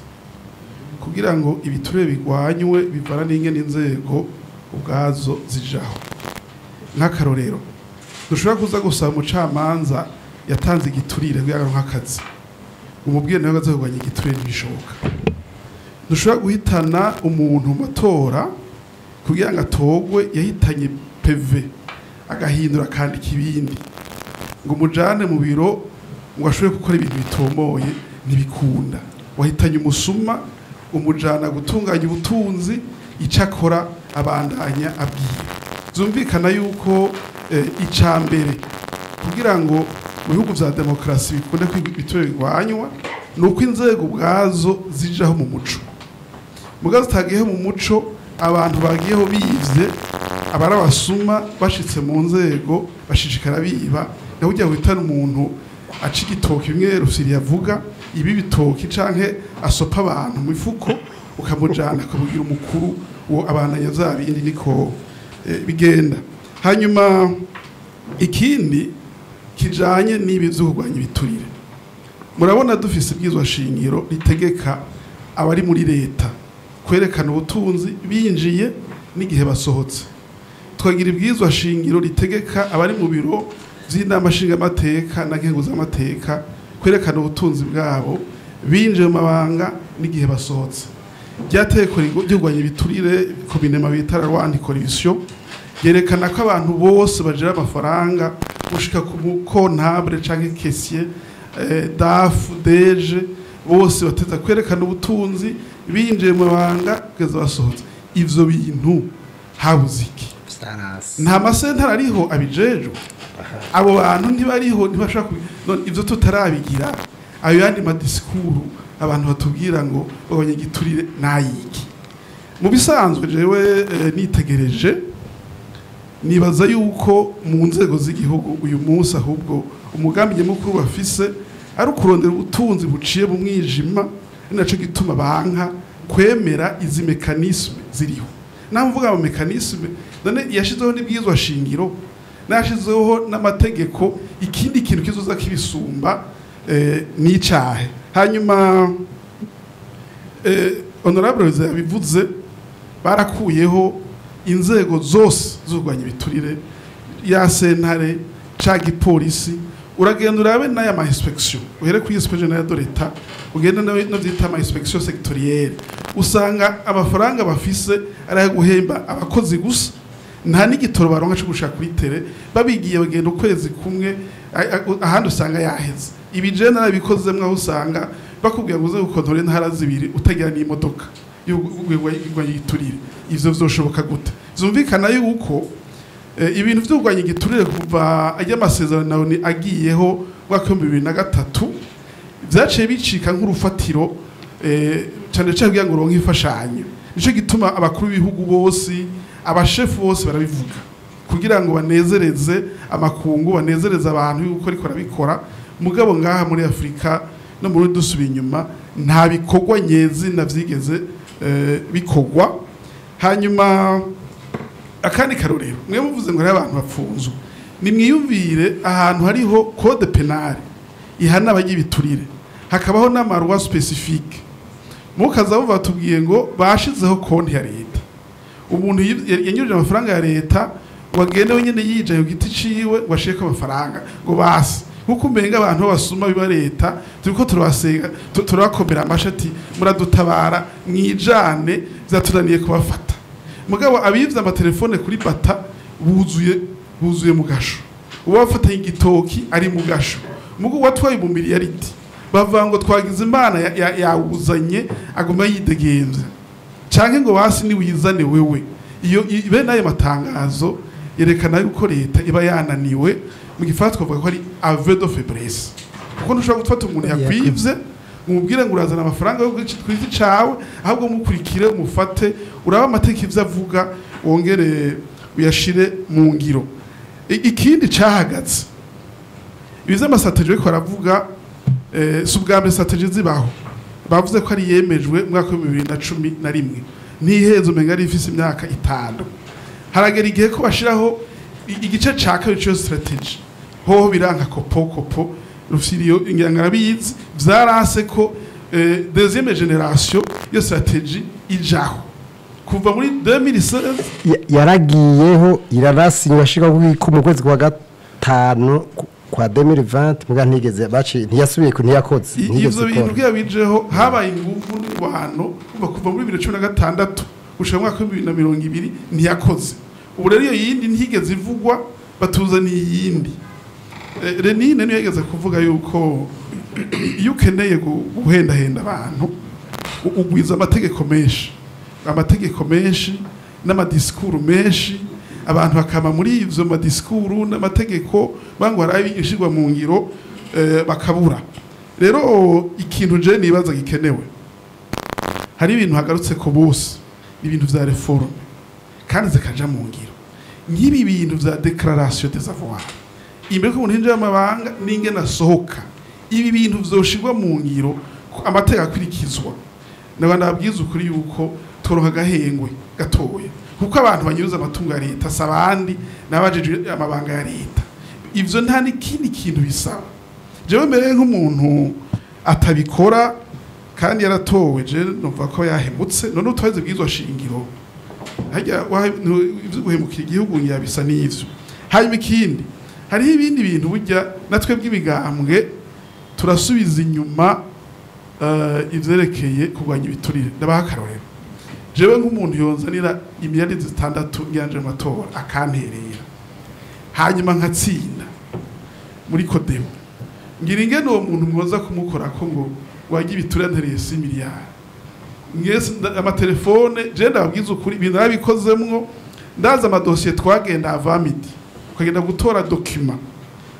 kugira ngo ibiturire bigwanywe bivana n'ingene inzego ubwazo zijaho. Nk'akarorero, dushobora kuza gusaba umucamanza yatanze igiturire kugira ngo nk'akazi umubwire nawe aze kurwanya igiturire, ntibishoboka. Dushobora guhitana umuntu mu matora kugira ngo atogwe yahitanye PV, agahindura akandika ibindi, ngo umujane mu biro ngo ashobore gukora ibintu bitomoye, ntibikunda. Wahitanye umusuma umujana gutunganya ubutunzi, icyo akora abandanya abwira. Zumvikana yuko icya mbere kugira ngo mu bihugu vya demokarasi bikunde ko ibiturire bigwanywa ni uko inzego ubwazo zijaho mu muco. Mugabo zitagiyeho mu muco, abantu bagiyeho bivye, abari abasuma bashitse mu nzego bashishikara biba. Naho ujya guhitana umuntu aca igitoki, bimwe Rusiri yavuga, ibi bitoki canke asopa abantu mu mifuko, ukamujana ukamugira umukuru, uwo abandanya vya bindi, niko bigenda. Hanyuma ikindi kijanye n'ibi vyo kurwanya ibiturire, murabona dufise ibwirizwa shingiro ritegeka abari muri leta kwerekana ubutunzi binjiye n'igihe basohotse, tukagira ibwirizwa shingiro ritegeka abari mu biro vy'inama nshingamateka na nkenguzamateka kwerekana ubutunzi bwabo binjiye mu mabanga n'igihe basohotse. Ryategeko ryo kurwanya ibiturire, communément bita la loi anticorruption, yerekana ko abantu bose bajira amafaranga gushika ku mucomptable canke caissier, DAF, DG, bose bateza kwerekana ubutunzi binjiye mu mabanga kugeza basohotse. Ivyo bintu habuze iki? Nta masentare ariho abijejwe? Abo bantu ntibariho, ntibashobora none ivyo tutarabigira, ayo yandi madiscours abantu batubwira ngo babonye igiturire nayiki? Mu bisanzwe jewe nitegereje, nibaza yuko mu nzego z'igihugu uyu munsi ahubwo umugambi nyamukuru bafise ari ukurondera ubutunzi buciye mu mwijima. Ari naco gituma banka kwemera izi mécanismes ziriho. Naho mvuga ama mécanismes, none yashizeho n'ibwirizwa shingiro, nashizeho n'amategeko, ikindi kintu kizoza kibisumba n'icahe? Hanyuma honorable Rose yabivuze, barakuyeho inzego zose zo kurwanya ibiturire, ya sentare ca gipolisi. Uragenda urabe n'aya ma inspection, uhere kuri inspection générale de l'État, ugende no vyita ama inspection sectorielle, usanga amafaranga bafise ari ayo guhemba abakozi gusa, nta n'igitoro baronka co gushaka kuri terrain. Babigiye bagenda ukwezi kumwe, ahandi usanga yaheze. Ibi je narabikozemwo, aho usanga bakubwira ngo uze gukontorora intara zibiri utagira n'imodoka yo kurwanya igiturire. Ivyo vyoshoboka gute? Vyumvikana yuko ibintu vyo kurwanya igiturire kuva ajya amasezerano na ONU agiyeho mwaka 2003, vyaciye bicika nk'urufatiro, cane cane kugira ngo uronke imfashanyo. Nico gituma abakuru b'ibihugu bose, abashefu bose barabivuga kugira ngo banezereze amakungu, banezereze abantu yuko ariko arabikora. Mugabo ngaha muri Afrika no muri dusubiye inyuma, nta bikorwa nyezina vyigeze. bikogwa. Hanyuma akandi karorero, mwe muvuze ngo hariho abantu bapfunzwe, nimwiyumvire ahantu hariho code pénal ihana abagibiturire, hakabaho n'ama lois spécifiques, mukaza batubwiye ngo bashizeho konti ya leta, umuntu yanyurije amafaranga ya leta ngo agende wenyine yijaye ku giti ciwe ngo ashireko amafaranga ngo basi, nkuko umenga abantu b'abasuma biba leta turiko turabasenga, turabakomera amashi ati muradutabara mwijane vyatunaniye kubafata. Mugabo abivye amatelefone kuri bata buzuye mu gasho, uwafatanye igitoki ari mu gasho, mugo watwaye mu miliyaridi bavuga ngo twagize Imana yawuzanye aguma yidegemvya, canke ngo basi niwizane wewe. Iyo bene ayo matangazo yerekana yuko leta iba yananiwe. Mu gifaransa twavuga ko ari aveu de faiblesse, kuko ntushobora gufata umuntu yakwivye mubwire ngo urazana amafaranga yo kwisi cawe, ahubwo mukurikire umufate uraba amateka ivyo avuga wongere uyashire mu ngiro. Ikindi cahagaze, ibi vy'ama stratégies bariko baravuga, si ubwa mbere stratégie zibaho. Bavuze ko ari yemejwe mu mwaka wa 2011, ntiheze, umenga ari ifise imyaka 5. Haragera igihe ko bashiraho igice ca kabiri c'iyo stratégie, hoho biranka kopo kopo rufiriyo ngira ngo arabizi, vyaranse ko deuxième génération iyo stratégie ijaho kuva muri 2016. Yaragiyeho, irarasinywa, ashika mu kwezi kwa gatanu kwa 2020, muga ntigeze baci ntiyasubiye ku ntiyakoze. Ntigeze Ivyo bintu ikora. kugira bijeho habaye ingufu n'ingwano kuva muri 2016 gushika mu mwaka wa 2020, ntiyakoze. Ubu rero iyo yindi ntigeze ivugwa, batuzaniye iyindi. Lenine niyo yigeze kuvuga yuko iyo ukeneye guhendahenda abantu ugwiza amategeko menshi, amategeko menshi n'ama discours menshi, abantu bakama muri ivyo ma discours n'amategeko bangwa barabe ishirwa mu ngiro, bakabura. Rero ikintu je nibaza gikenewe, hari ibintu hagarutse ko bose, ibintu vya réforme kandi zikaja mu ngiro, nk'ibi bintu vya déclaration des avoirs imbere ko umuntu yinjira amabanga n'ingene asohoka. Ibi bintu vyoshirwa mu ngiro ko amategeko akurikizwa, n'abandi babwiza ukuri yuko turonka agahengwe gatoya, kuko abantu banyuza amatungo ya leta si abandi, n'abajejwe amabanga ya leta. Ivyo nta n'ikindi kintu bisaba. Jewe mbere nk'umuntu atabikora kandi yaratowe, je numva ko yahemutse. None utwaze bwizwa shingiro harya ivyo guhemukira igihugu yabisa n'ivyo. Hanyuma ikindi, hariho ibindi bintu burya natwe bw'ibigambwe turasubiza inyuma, ivyerekeye kurwanya ibiturire. Ndabaha akarorero: jewe nk'umuntu yonzanira imiliyari 6 ngiyanje mu matora akanterera, hanyuma nkatsinda muri CODEBU, ngira ingene uwo muntu mwoza kumukorako ngo wajya ibiturire ntereye si miliyari mwese amatelefone. Je ndababwiza ukuri, ibintu narabikozemwo, ndaza amadosiye twagenda avamidi, ukagenda gutora document,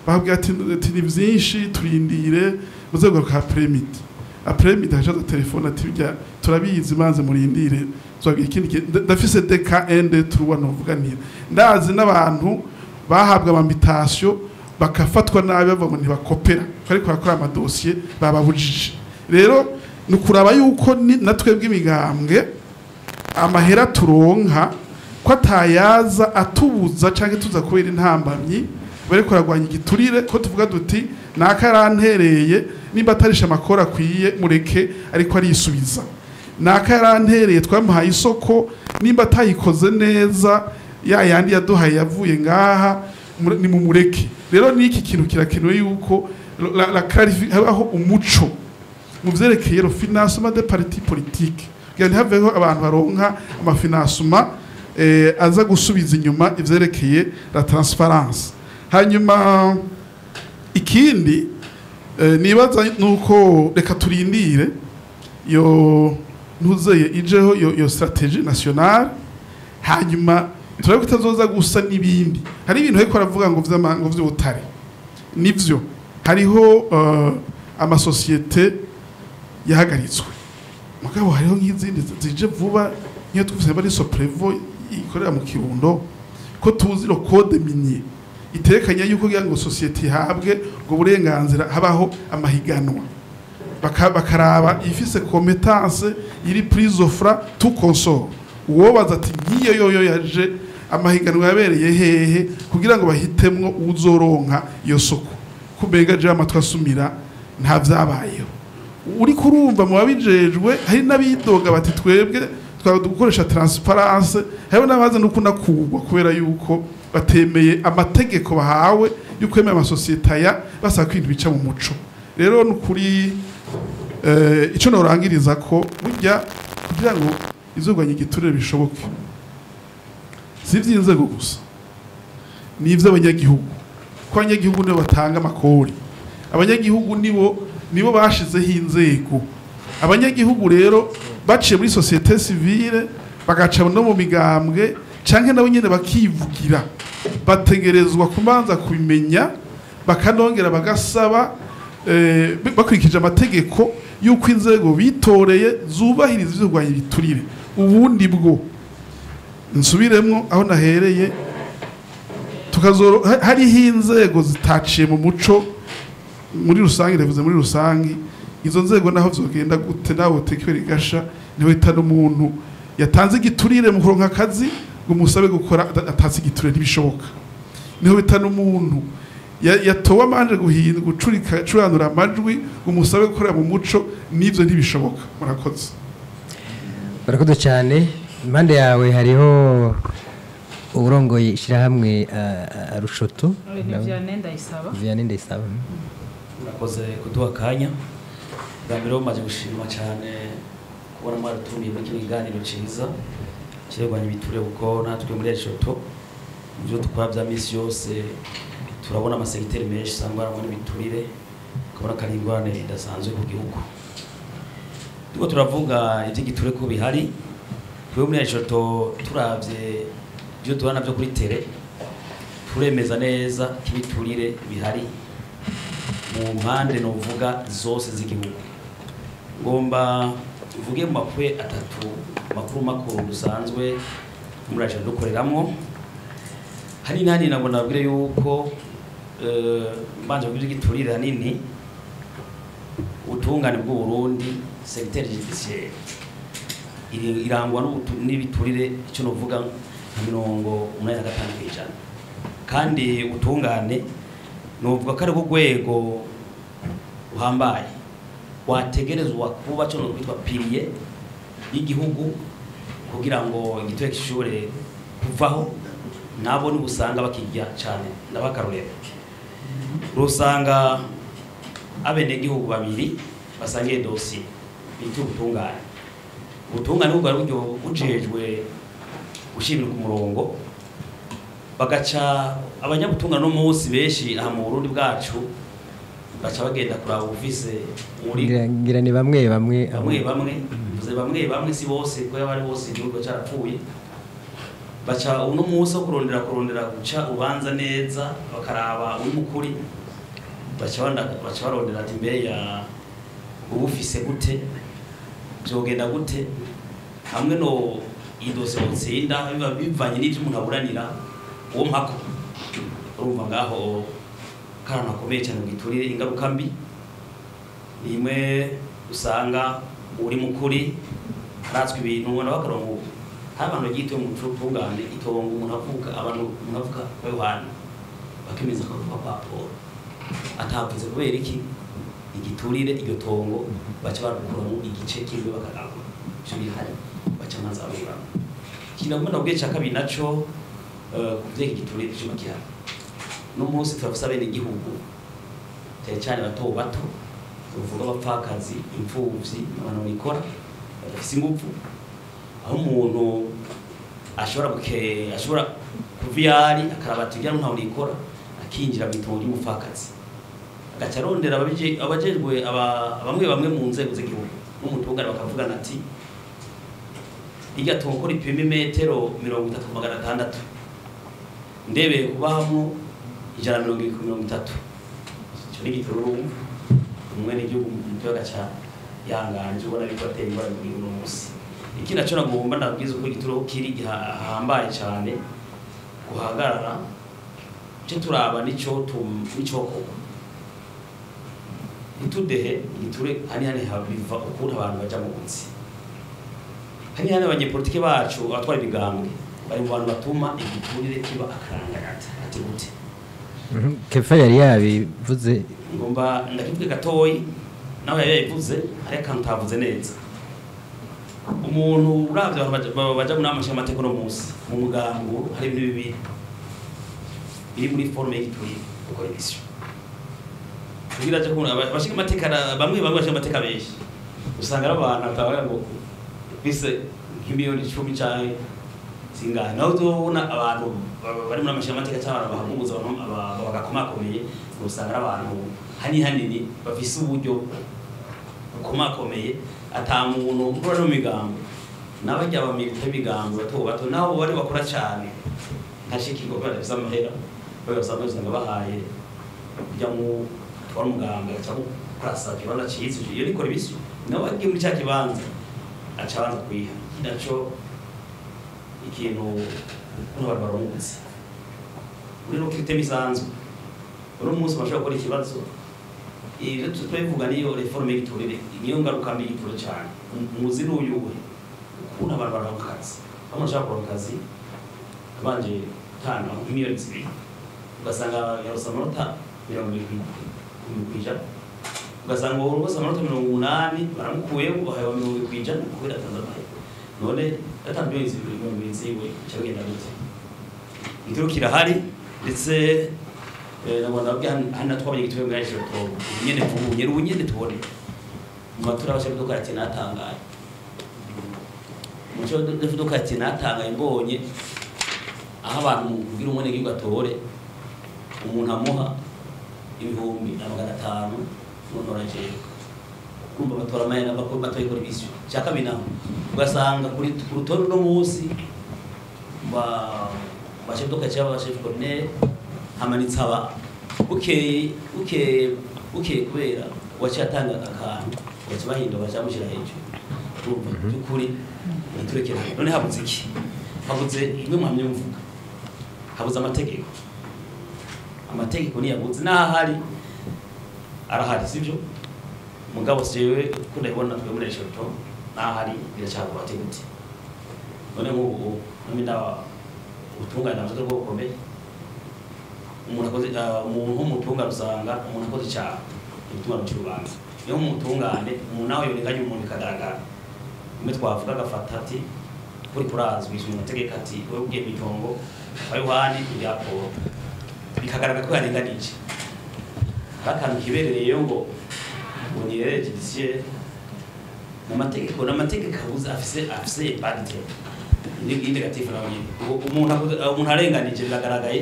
bakubwira ati ni vyinshi, turindire muzegaruka après-midi. Après-midi hacaza telefone ati bijya turabizi, manze murindire tuzabwira ikindi gihe. Ndafise DK 1 2 3 novuga nti ndazi n'abantu bahabwa ama mutation bakafatwa nabi, bavuga ngo ntibakopera ariko barakora amadosiye bababujije. Rero ni ukuraba yuko natwe bw'imigambwe amahera turonka ko atayaza atubuza canke tuza kubera intambamyi bariko baragwanya igiturire, ko tuvuga duti naka yarantereye, nimba atarisha amakoro akwiye mureke ariko arisubiza, naka yarantereye twamuhaye isoko, nimba atayikoze neza ya yandi yaduhaye yavuye ngaha ni mumureke. Rero niki kintu kirakenewe yuko la habaho umuco mu vyerekeye le financement des partis politiques, kugira ntihaveho abantu baronka ama financement aza gusubiza inyuma ivyerekeye la transparence. Hanyuma ikindi, nibaza nuko reka turindire yo ntuzeye ijeho yo stratégie nationale, hanyuma turabe ko itazoza gusa n'ibindi. Hari ibintu ariko aravuga ngo ngo vy'ubutare, nivyo, hariho amasosiyete yahagaritswe, mugabo hariho nk'izindi zije vuba, nk'iyo twumvise bari Soprevo ikorera mu Kirundo, ko tuzi le code minier itekanya yuko kugira ngo société ihabwe ubwo burenganzira habaho amahiganwa. Bakaraba ifise compétence iri prise offre tout consort. Uwobaza ati ngiyo yoyo yaje, amahiganwa yabereye hehe kugira ngo bahitemwo uzoronka iyo soko? Kumbega je amatwi asumira nta vyabayeho. Uri kurumva mu babijejwe hari n'abidoga bati twebwe twaba dukoresha transparence, hariho n'abaza no kunakugwa kubera yuko batemeye amategeko bahawe yo kwemera amasosiyete aya, basaba ko ibintu bica mu muco. Rero nukuri ico norangiriza ko burya kugira ngo izogwanya igiturire bishoboke, si ivy'inzego gusa, ni ivy'abanyagihugu, ko abanyagihugu nibo batanga amakori, abanyagihugu nibo bashizeho inzego. Abanyagihugu rero baciye muri société civile, bagaca no mu migambwe, canke nabo nyene bakivugira, bategerezwa kubanza kubimenya, bakanongera bagasaba bakurikije amategeko y'uko inzego bitoreye zubahiriza ivyo kurwanya ibiturire. Ubundi bwo nsubiremwo aho nahereye, tukazoro hariho inzego zitaciye mu muco muri rusange, ndavuze muri rusange. Izo nzego naho vyogenda gute, nawe utekere gasha niho itana umuntu yatanze igiturire mu kuronka akazi ngo musabe gukora atatse igiturire, ntibishoboka. Niho bitana umuntu yatowe amanje guhinda gucurika curanura amajwi ngo musabe gukorera mu muco, n'ivyo ntibishoboka. Murakoze. Barakoze cyane. Impande yawe hariho uburongoye ishyirahamwe Arushoto. Ni Vianney Ndayisaba. Vianney Ndayisaba. Murakoze kuduha akanya. Bwa mbere bumaze gushima cyane kubona mwaratumiye muri kino kiganiro cyiza kirwanya ibiturire, kuko natwe muri Eshoto mu byo dukora bya minsi yose turabona amasegiteri menshi usanga arangwa n'ibiturire, ukabona ko ari ingorane idasanzwe ku gihugu. Turiko turavuga iby'igiturire ko bihari, twebwe muri Eshoto turavye ibyo duhura navyo kuri tere, turemeza neza ko ibiturire bihari mu mpande novuga zose z'igihugu. Ngomba mvuge mu makwe atatu makuru makuru dusanzwe muri Eshoto dukoreramwo. Hanini hanini nabwo nababwire yuko mbanje kuvuga igiturire, hanini ubutungane bw'u Burundi, secteur judiciaire, irangwa n'ibiturire icyo novuga nka 85%. Kandi ubutungane novuga ko ari rwo rwego ruhambaye wategerezwa kuba cyo no kwitwa pilier y'igihugu kugira ngo igiturire gishobore kuvaho, nabo nibusanga bakirya cyane. Ndabakarorero, rusanga abenegihugu babiri basangiye dosiye bita ubutungane. Ubutungane bwo bwari buryo bujejwe gushyira ku murongo, bagaca abanyabutungane no munsi benshi aha mu Burundi bwacu baca bagenda kuraba ufise uri Ngira ni bamwe bamwe. Bamwe bamwe, mvuze bamwe bamwe, si bose, kuko yaba ari bose igihugu carapfuye. Baca uno munsi wo kurondera guca ubanza neza, bakaraba uri mukuri, baca barondera ati mbe ya ubufise gute, byogenda gute, hamwe no idose utsinda biba bivanye n'ivyo umuntu aburanira uwo mpako. Urumva ngaho karana gakomeye cyane mu giturire. Ingaruka mbi ni imwe, usanga uri mukuri aratswe ibintu, ubona bakaronka ubu hari abantu bagituye mu butungane itongo, umuntu avuka, abantu umuntu avuka kwa Yohana bakemeza ko avuka kwa Paul, atavuze. Kubera iki? Igiturire. Iryo tongo baca barakuramo igice kimwe bakagabura, ivyo bihari baca amazi aburamo. Ikintu nagomba ndabwiye cya kabiri naco ku vyerekeye igiturire ivyuma gihari no munsi, turafise abenegihugu cyane cyane bato bato, tuvuga abapfakazi, imfuvyi, abantu bikora badafise ingufu, aho umuntu ashobora kuva iyo ari akaraba ati ngira ntawe nikora, akinjira mu itongo ry'umupfakazi, agaca arondera abajejwe bamwe bamwe mu nzego z'igihugu n'umutungane, bakavugana ati irya tongo ko ripima imetero 30 ku 600, ndebeye kubamwo 170 ku 30. Ico ni igitoro. Urumva umwenegihugu muto agaca yanganje, ubona ariko atera ingorane mu gihugu uno munsi. Iki naco nagomba ndabwiza uko igituro kiri gihambaye cyane guhagarara, cyo turaba nico nico koko. Ntitudehe igiture hani hani habiva ukuntu abantu baja mu buzi. Hani hani abanyepolitike bacu abatwara imigambwe bari mu bantu batuma igiturire kiba akarangagata. Ati gute? Kefa yari yabivuze. Ngomba ndakivuge gatoyi nawe yari yabivuze ariko akantu utavuze neza. Umuntu uravye abantu baja mu nama nshingamateka uno munsi mu mugambo hari ibintu bibiri biri muri forme y'igiturire gukora émission. Kugira aje kubona abashinga amateka bamwe bamwe bashinga amateka benshi usanga ari abantu atabaga ngo bise nk'imiliyoni 10 canke zingana. Naho uzobona abantu bari muri amashinga amateka cyangwa abantu bahaguza abantu bagakomakomeye usanga ari abantu hani hanini bafise uburyo bukomakomeye ata muntu ukora no migambo n'abajya bamilita imigambo bato bato nabo bari bakora cyane ntashikirwa kubera bafise amahera bagasanga usanga bahaye kujya mu twara umuganga cyangwa kurasa kibanza cyiza iyo nikora ibisu nawe agiye muri cya kibanza aca abanza kuyiha naco ikintu kuno abantu barungutse muri no kirite misanzwe uno munsi bashobora gukora ikibazo. Ibyo twabivuga niyo reforme y'igiturire niyo ngaruka mbi y'igiturire cyane muzi n'uyuwe ukuntu abantu baronka akazi bamwe bashaka kuronka akazi abanje gutanga miliyoni 2 ugasanga yarose amanota 70%, ugasanga uwo rwose amanota 80 baramukuyeho bahaye 70% kubera atanze amahera. None yatanze miliyoni 2 ziwe cyagenda gute? Igiturire kirahari ndetse nabona babwiye hano twabonye igiturire bwa ejo nyene vuba nyene ubu nyene tubone mu matora abasha kuduka ati natangaye muco duka ati natangaye mbonye aho abantu kugira umwene gihugu atore umuntu amuha 500,000 nonora jewe kumva batora amahera bakuru batoyikora ibisyo cya kabiri naho ugasanga kuri rutonde no munsi ba chef de quartier ba chef colonel hamanitse aba bukeye bukeye bukeye kubera wacyatanga akantu waca bahinda bacamushyira hejuru. Urumva by'ukuri ntiturekere. None habuze iki? Habuze imwe muhamye mvuga, habuze amategeko. Amategeko niyabuze n'ahari arahari sibyo mugabo jewe ko ndabona twe muri reshoto n'ahari biracyagura ati gute. None nk'ubu nami ubutungane nabwo bwo bukomeye umuntu akoze umuntu w'umutungane usanga umuntu akoze icyaha ubutungane cy'urubanza niyo umutungane umuntu nawe yorenganya umuntu bikagaragara imwe twavuga agafata ati kuri kurazwi mu mategeko ati wowe ugiye mu itongo kwa Yohani ibya Paul bikagaragara ko yarenganije akantu kiberereyo ngo ngo ni erreur judiciaire n'amategeko abuze afise impact ni negative nawe nyine umuntu arenganije biragaragaye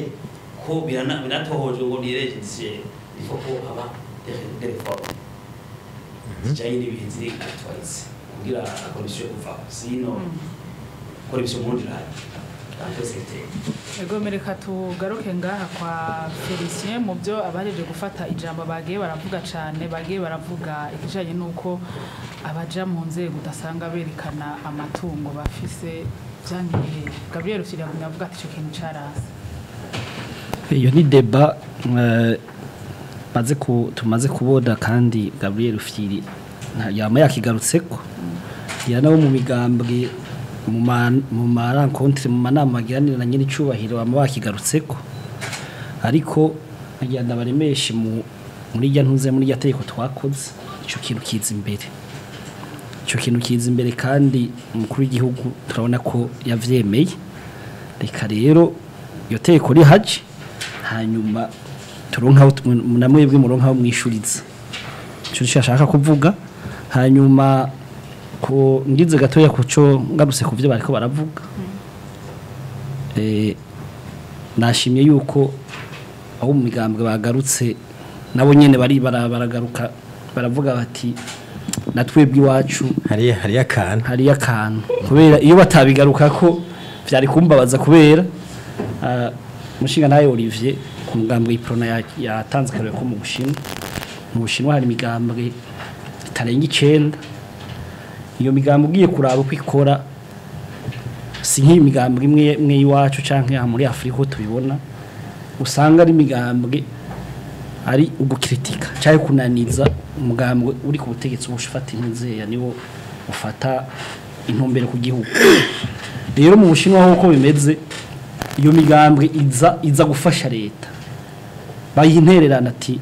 ko binatohoje ngo ni erreur judiciaire il faut ko haba des réformes zijanye n'ibihe ziri actualisées kugira corruption kuva sino corruption mu Burundi irahari. Ego mereka tugaruke ngaha kwa Felicien mu byo abahejeje gufata ijambo bagiye baravuga cyane bagiye baravuga ikijanye nuko abaja mu nzego udasanga berekana amatungo bafise byangiye. Gabriel Ushyira avuga ati ico kintu carase. Iyo ni débat tumaze kubona kandi Gabriel Ufyiri yama yakigarutseko yana bo mu migambwe mu ma rencontre mu manama agiranira na nyiri cubahiro bama bakigarutseko ariko agenda baremeshe muri rya ntuze muri rya tegeko twakoze ico kintu kiza imbere ico kintu kiza imbere kandi umukuru w'igihugu turabona ko yavyemeye. Reka rero iyo tegeko rihaje hanyuma turonka namwebwe muronka mwishuriza ico nshaka kuvuga. Hanyuma ko ngize gatoya kuco ngarutse kuvyo bariko baravuga nashimye yuko aho mu migambwe bagarutse nabo nyene bari baragaruka baravuga bati natwebwe iwacu hari akantu hari akantu kubera iyo batabigaruka ko vyari kumbabaza kubera mushinga naye Olivier ku mugambwe iprona yatanze karere ko mu Bushinwa hari imigambwe itarenga 9. Iyo migambo ugiye kuraba uko ikora si nk'iyi migambo imwe imwe iwacu canke aha muri Afrika tubibona usanga ari imigambwe Ari ugukritika cyangwa kunaniza umugambwe uri ku butegetsi ubushifata intuzeya niwo ufata intumbero ku gihugu. Rero mu Bushinwa ho uko bimeze, iyo migambwe iza gufasha leta, bayintererana ati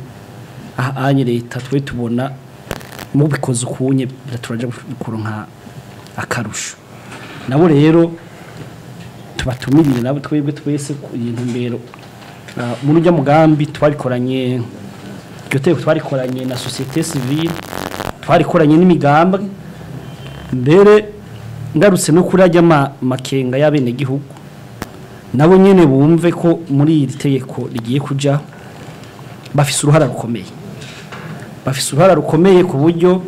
aha anye leta twe tubona mubikoze ukunye turaje kuronka akarusho. Nabo rero tubatumiriye nabo twebwe twese ku intumbero muri ujya mugambi twarikoranye, iryo tegeko twarikoranye na société civile, twarikoranye n'imigambwe. Mbere ngarutse no kuri ajya makenga y'abenegihugu, nabo nyene bumve ko muri iri tegeko rigiye kuja bafise uruhara rukomeye, bafise uruhara rukomeye ku buryo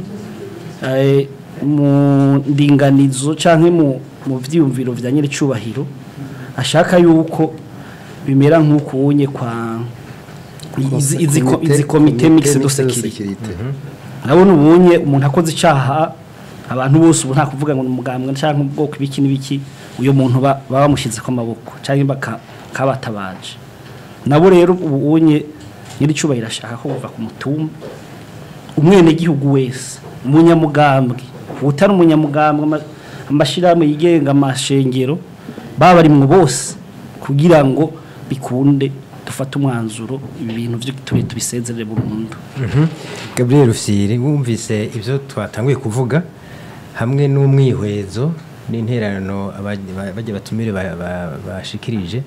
mu ndinganizo canke mu vyiyumviro vya nyiricubahiro ashaka yuko bimera nk'uko unye kwa izi comité mixte de sécurité. Nabona ubunye umuntu akoze icaha abantu bose ubu nta kuvuga ngo umugambwe canke ubwoko ibiki n'ibiki, uyo muntu baba bamushize ko amaboko canke bakabatabaje. Nabo rero ubunye nyiricubahiro ashaka ko kuva ku mutumba umwene gihugu wese umunyamugambwe utari umunyamugambwe amashirahamwe yigenga amashengero baba bari mu bose kugira ngo bikunde dufate umwanzuro ibi bintu byo tubisezerere burundu. Gabriel Rufyiri, wumvise ivyo twatanguye kuvuga hamwe n'umwihwezo n'intererano bajya batumire bashikirije,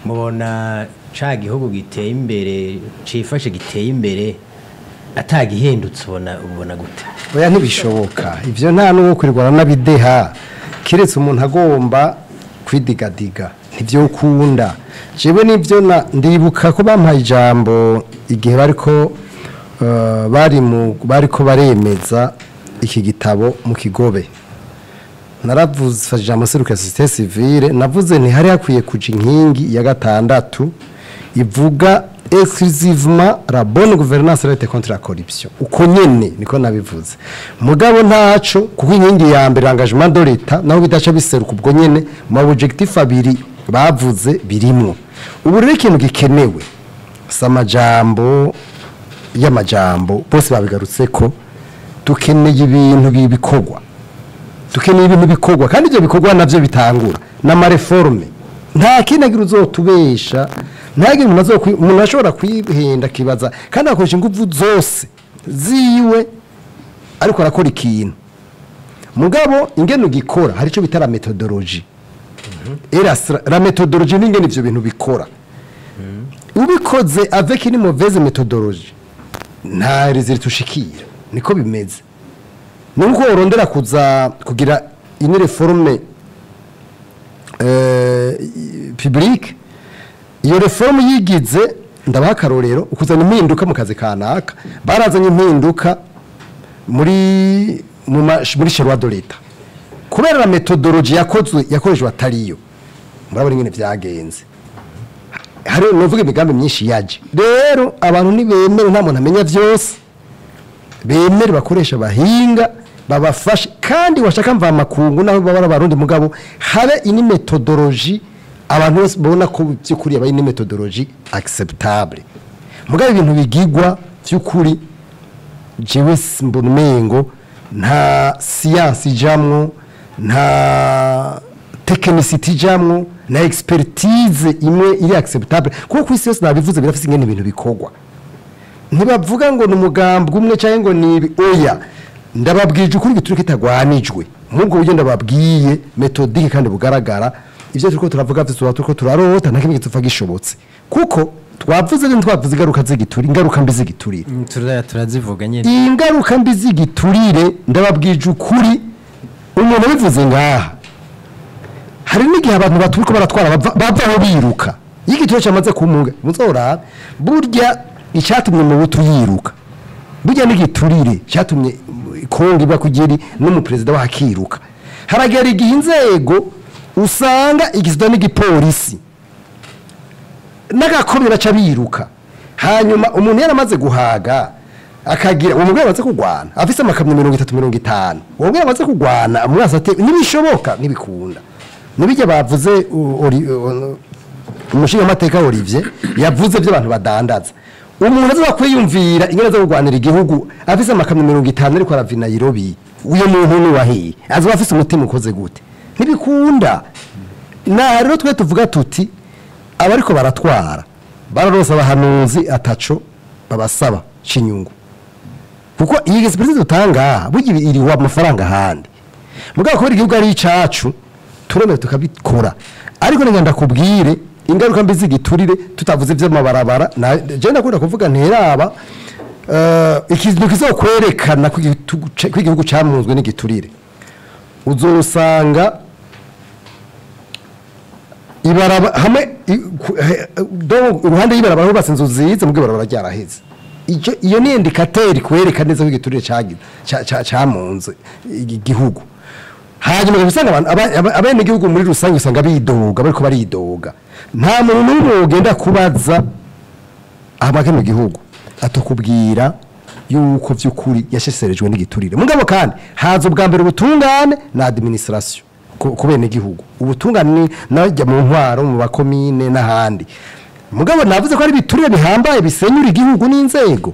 mubona ca gihugu giteye imbere cifashe giteye imbere atagihindutse ubona gute? Oya ntibishoboka ivyo, nta n'uwo kwirwana n'abideha kiretse umuntu agomba kwidigadiga ntivyo ukunda. Jewe nivyo ndibuka ko bampaye ijambo igihe bariko bariko baremeza iki gitabo mu Kigobe. Naravuze ijambo seruka société civile, navuze nti hari hakwiye kuja inkingi ya gatandatu ivuga exclusivement la bonne gouvernance et contre la corruption. Uko nyene niko nabivuze. Mugabo ntaco kuko inkingi ya mbere engagement de l'État naho bidaca biseruka ubwo nyene mu objectif abiri bavuze birimwo. Ubu rero ikintu gikenewe samajambo y'amajambo bose babigarutse ko dukeneye ibintu bibikorwa. Dukeneye ibintu bikorwa kandi ibyo bikorwa navyo bitangura n'ama reforme. Nta kinagira uzotubesha, nta umuntu ashobora kwihenda kibaza kandi akoresha ingufu zose ziwe ariko arakora ikintu. Mugabo ingene ugikora hari ico bita la methodologie. Era la methodologie n'ingene ivyo bintu bikora. Ubikoze avec une mauvaise méthodologie nta résultat ushikira, niko bimeze. Nuko urondera kuza kugira une réforme publique, iyo reforme yigize ndabaha akarorero ukuzana impinduka mu kazi kanaka, barazanye impinduka muri muri de l'État kubera la methodologie yakozwe yakorejwe atariyo. Murabona ingene vyagenze. Hari novuga imigambi myinshi yaje. Rero abantu nibemere, nta muntu amenya vyose, bemere bakoresha bahinga babafashe kandi washaka mva makungu naho baba abarundi mugabo habe ini methodologie abantu bose babona ko byukuri abaye ini methodologie acceptable. Mugabo ibintu bigigwa byukuri jewe mbona umengo nta science ijamwo, nta technicité ijamwo, na expertise imwe iri acceptable kuko kwisi yose nabivuze birafise ingene ibintu bikogwa. Ntibavuga ngo ni umugambwe umwe cyangwa ngo ni oya. Ndababwije ukuri giturike kitagwanijwe nk'ubwo buryo ndababwiye methodike kandi bugaragara. Ivyo turiko turavuga vyose turiko turarota nta kimwe gitupfa gishobotse kuko twavuze n'intu twavuze ingaruka z'igiturire, ingaruka mbi z'igiturire turazivuga nyene. Ingaruka mbi z'igiturire ndababwije ukuri umuntu bivuze ngaha hari n'igihe abantu baturiko baratwara bavaho biruka iyo igiturire cyamaze kumunga muzora burya icyatumye mu butu yiruka burya n'igiturire cyatumye Kongo iba kugiri n'umuperezida wakiruka. Haragera igihe inzego usanga igizwe n'igipolisi n'agakombe baca biruka. Hanyuma umuntu yaramaze guhaga akagira uwo mugabo amaze kugwana afise amakamyo 30 50, uwo mugabo amaze kugwana amwasa ati nibishoboka nibikunda. Nibijya bavuze umushinga amateka Olivier yavuze by'abantu badandaza. Umuntu aza kwiyumvira ingene zo kurwanira igihugu afise amakamyo 50 ariko arava i Nairobi, uyo muntu ni wahiye azoba afise umutima ukoze gute? Ntibikunda. Na rero twe tuvuga tuti abariko baratwara bararonse abahanuzi ataco babasaba cinyungu, kuko iyi expertise dutanga burya iriwa amafaranga ahandi, mugabo kubera igihugu ari icacu turemera tukabikora. Ariko ngira ndakubwire ingaruka mbi z'igiturire, tutavuze ivy'amabarabara, je ndakunda kuvuga nteraba ikintu kizokwerekana ko igihugu camunzwe n'igiturire, uzosanga ibaraba hamwe uruhande y'ibarabara hubatse inzu nziza, mugabo ibarabara ryaraheze. Iyo ni indicateur kwereka neza ko igiturire camunze igihugu. Hanyuma usanga abene igihugu muri rusange usanga bidoga, bariko baridoga. Nta muntu n'umwe ugenda kubaza abake mu gihugu atokubwira yuko vy'ukuri yasheserejwe n'igiturire. Mugabo kandi haza ubwa mbere ubutungane na administration ku bene igihugu, ubutungane najya mu ntwaro mu bakomine n'ahandi. Mugabo navuze ko ari biturire bihambaye bisenyura igihugu n'inzego,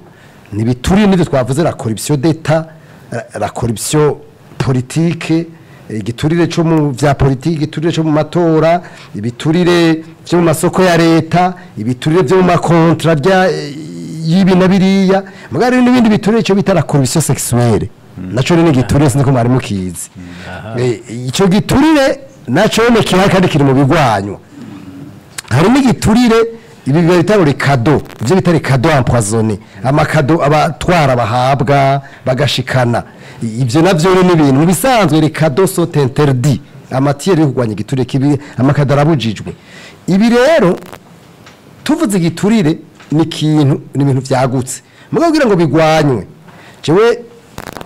ni biturire nivyo twavuze, la corruption d'État, la corruption politique, igiturire cyo mu vya politiki, igiturire cyo mu matora, ibiturire byo mu masoko ya leta, ibiturire byo mu makontra bya yibi na biriya. Mugabo rero n'ibindi biturire cyo bita la corruption sexuelle, naco ni igiturire, sinzi ko mwari mukizi. Ico giturire naco ne kihari kandi kiri mu bigwanywa. Hari n'igiturire ibi bita les cadeaux, ivyo bita les cadeaux empoisonnés, amakado abatwara bahabwa bagashikana. Ivyo navyo rero ni ibintu bisanzwe, les cadeaux sont interdits, amatiere yo kurwanya igiturire kibi, amakado arabujijwe. Ibi rero tuvuze igiturire ni ikintu, ni ibintu vyagutse, mugabo kugira ngo bigwanywe, jewe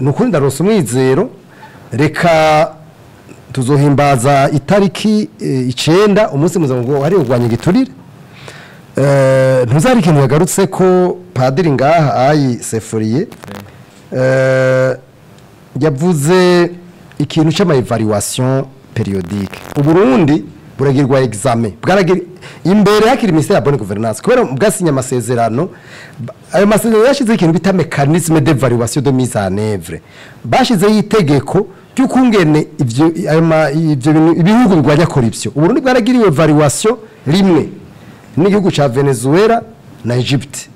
nukuri ndaronse umwizero. Reka tuzohimbaza itariki 9 umunsi mpuzamakungu wahariwe kurwanya igiturire. Ntuzari ikintu yagarutse ko padiri ngaha ayi Sefuriye yavuze ikintu c'ama évaluation périodique. Uburundi buragirwa examen, bwaragira imbere hakiri ministère ya bonne gouvernance, kubera bwasinya amasezerano. Ayo masezerano yashizeho ikintu bita mécanisme d'évaluation de mise en œuvre, bashizeho itegeko ry'ukungene ivyo ayo ivyo bintu ibihugu birwanya corruption. Uburundi bwaragiriwe évaluation rimwe n'igihugu ca Venezuela na Egypte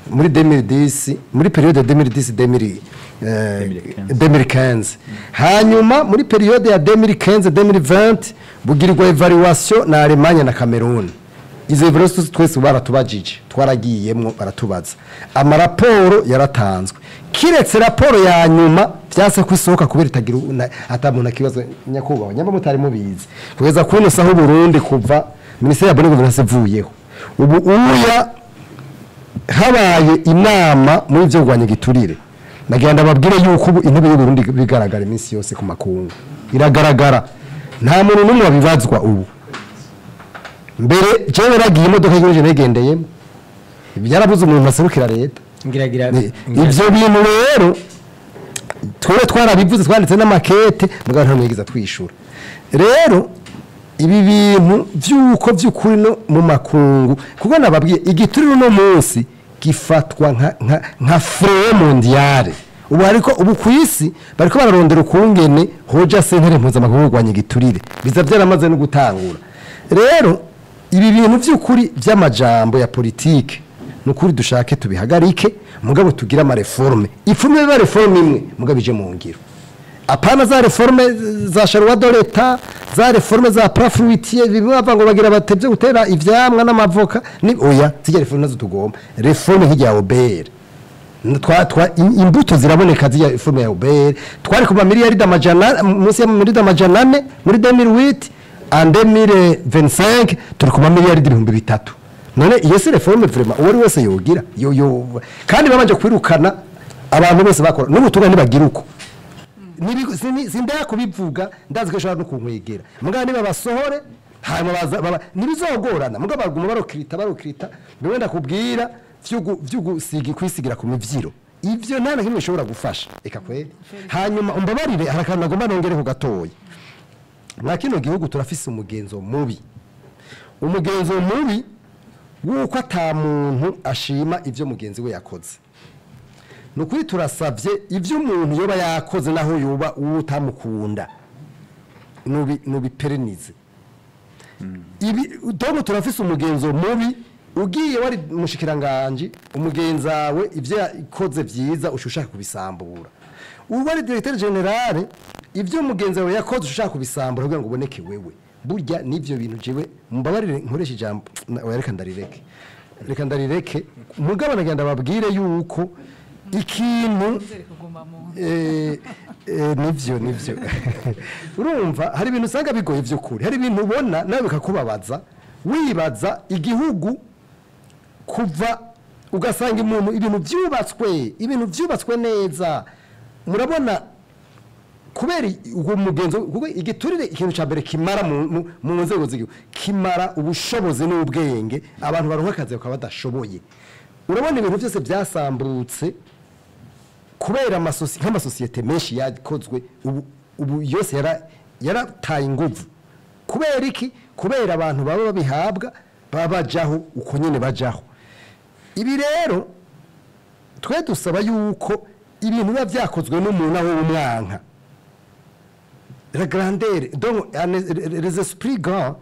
muri 2010, muri période 2010 2015. Hanyuma muri période ya 2015 2020 bugirirwa évaluation na Allemagne na Cameroon. Izo évaluation twese baratubajije, twaragiyemwo baratubaza, amaraporo yaratanzwe, kiretse raporo ya nyuma vyase kwisohoka kubera itagira ata muntu akibazo. Nyakubahwa, nyamba mutari mubizi, kugeza kuno saho Burundi kuva ministère ya bonne gouvernance ivuyeho, ubu uya habaye inama muri byo kurwanya igiturire, nagira ndababwire yuko ubu intebe y'u Burundi bigaragara iminsi yose ku makungu, iragaragara, nta muntu n'umwe wabibazwa. Ubu mbere jewe ragiye imodoka y'igihugu negendeyemo, byarabuze umuntu aserukira leta. Ngiragira Ivyo bintu rero twebwe twarabivuze, twanditse n'amakete, mugabo nta mwigeze twishura. Rero ibi bintu vy'uko vy'ukuri no mu makungu, kuko nababwiye igiturire uno munsi gifatwa nka fléau mondial. Ubu hariko, ubu ku isi bariko bararondera ukungene hoja sentare mpuzamakungu kurwanya igiturire, biza byaramaze no gutangura. Rero ibi bintu vy'ukuri vy'amajambo ya politike, nukuri dushake tubihagarike, mugabo tugire ama réformes, ifume ba réforme imwe mugabo ije mu ngiro, apana za réforme za charroi de l'État, za réforme za plan fruitier, bimwe bava ngo bagira batevye gutera ivyamwa n'amavoka. Ni oya, zijya réforme nazo tugomba, réforme nk'ijya OBR. Twa imbuto ziraboneka zijya réforme ya OBR, twari ku miliyaridi amajana, munsi ya miliyaridi 400 muri 2008, en 2025 turi ku miliyaridi 3000. None iyo si réforme vraiment uwo ari wese yogira yo? Kandi babanje kwirukana abantu bose bakora n'ubutumwa ntibagira uko. Sindaya kubivuga, ndazi ko ishobora no kunkwegera. Mugabo niba basohore hanyuma baza ntibizogorana, mugabo baguma barokirita niwe ndakubwira vy'ugusiga kwisigira ku mivyiro, ivyo nta na kimwe bishobora gufasha. Eka kweli. Hanyuma umbabarire, hari akantu nagomba nongere ku gatoya. Mwa kino gihugu turafise umugenzo mubi, umugenzo mubi wuko ata muntu ashima ivyo mugenzi we yakoze. Nukuri turasavye ivyo umuntu yoba yakoze naho yoba utamukunda nubiperenize. Ibi domo turafise umugenzo mubi ugiye wari mushikiranganje umugenzawe ivyo yakoze vyiza ushushaka kubisambura. Ubu ari directeur general ivyo umugenzawe yakoze ushushaka kubisambura kugira ngo uboneke wewe. Burya nivyo bintu jewe mbabarire nkoresha ijambo reka ndarireke. Reka ndarireke mugabo nagenda babwire yuko ikintu nivyo urumva hari ibintu usanga bigoye vy'ukuri, hari ibintu ubona nawe bikakubabaza wibaza igihugu kuva ugasanga umuntu ibintu byubatswe neza. Murabona kubera uwo mugenzo kuko igiturire ikintu ca mbere kimara mu nzego z'igihugu kimara ubushobozi n'ubwenge abantu baronka akazi bakaba badashoboye. Urabona ibintu byose byasambutse kubera nk'amasosiyete menshi yakozwe ubu yose yarataye inguvu. Kubera iki? Kubera abantu baba babihabwa babajaho uko nyene bajaho. Ibi rero twe dusaba yuko ibintu biba byakozwe n'umuntu aho umwanka la grandeur donc les esprits grands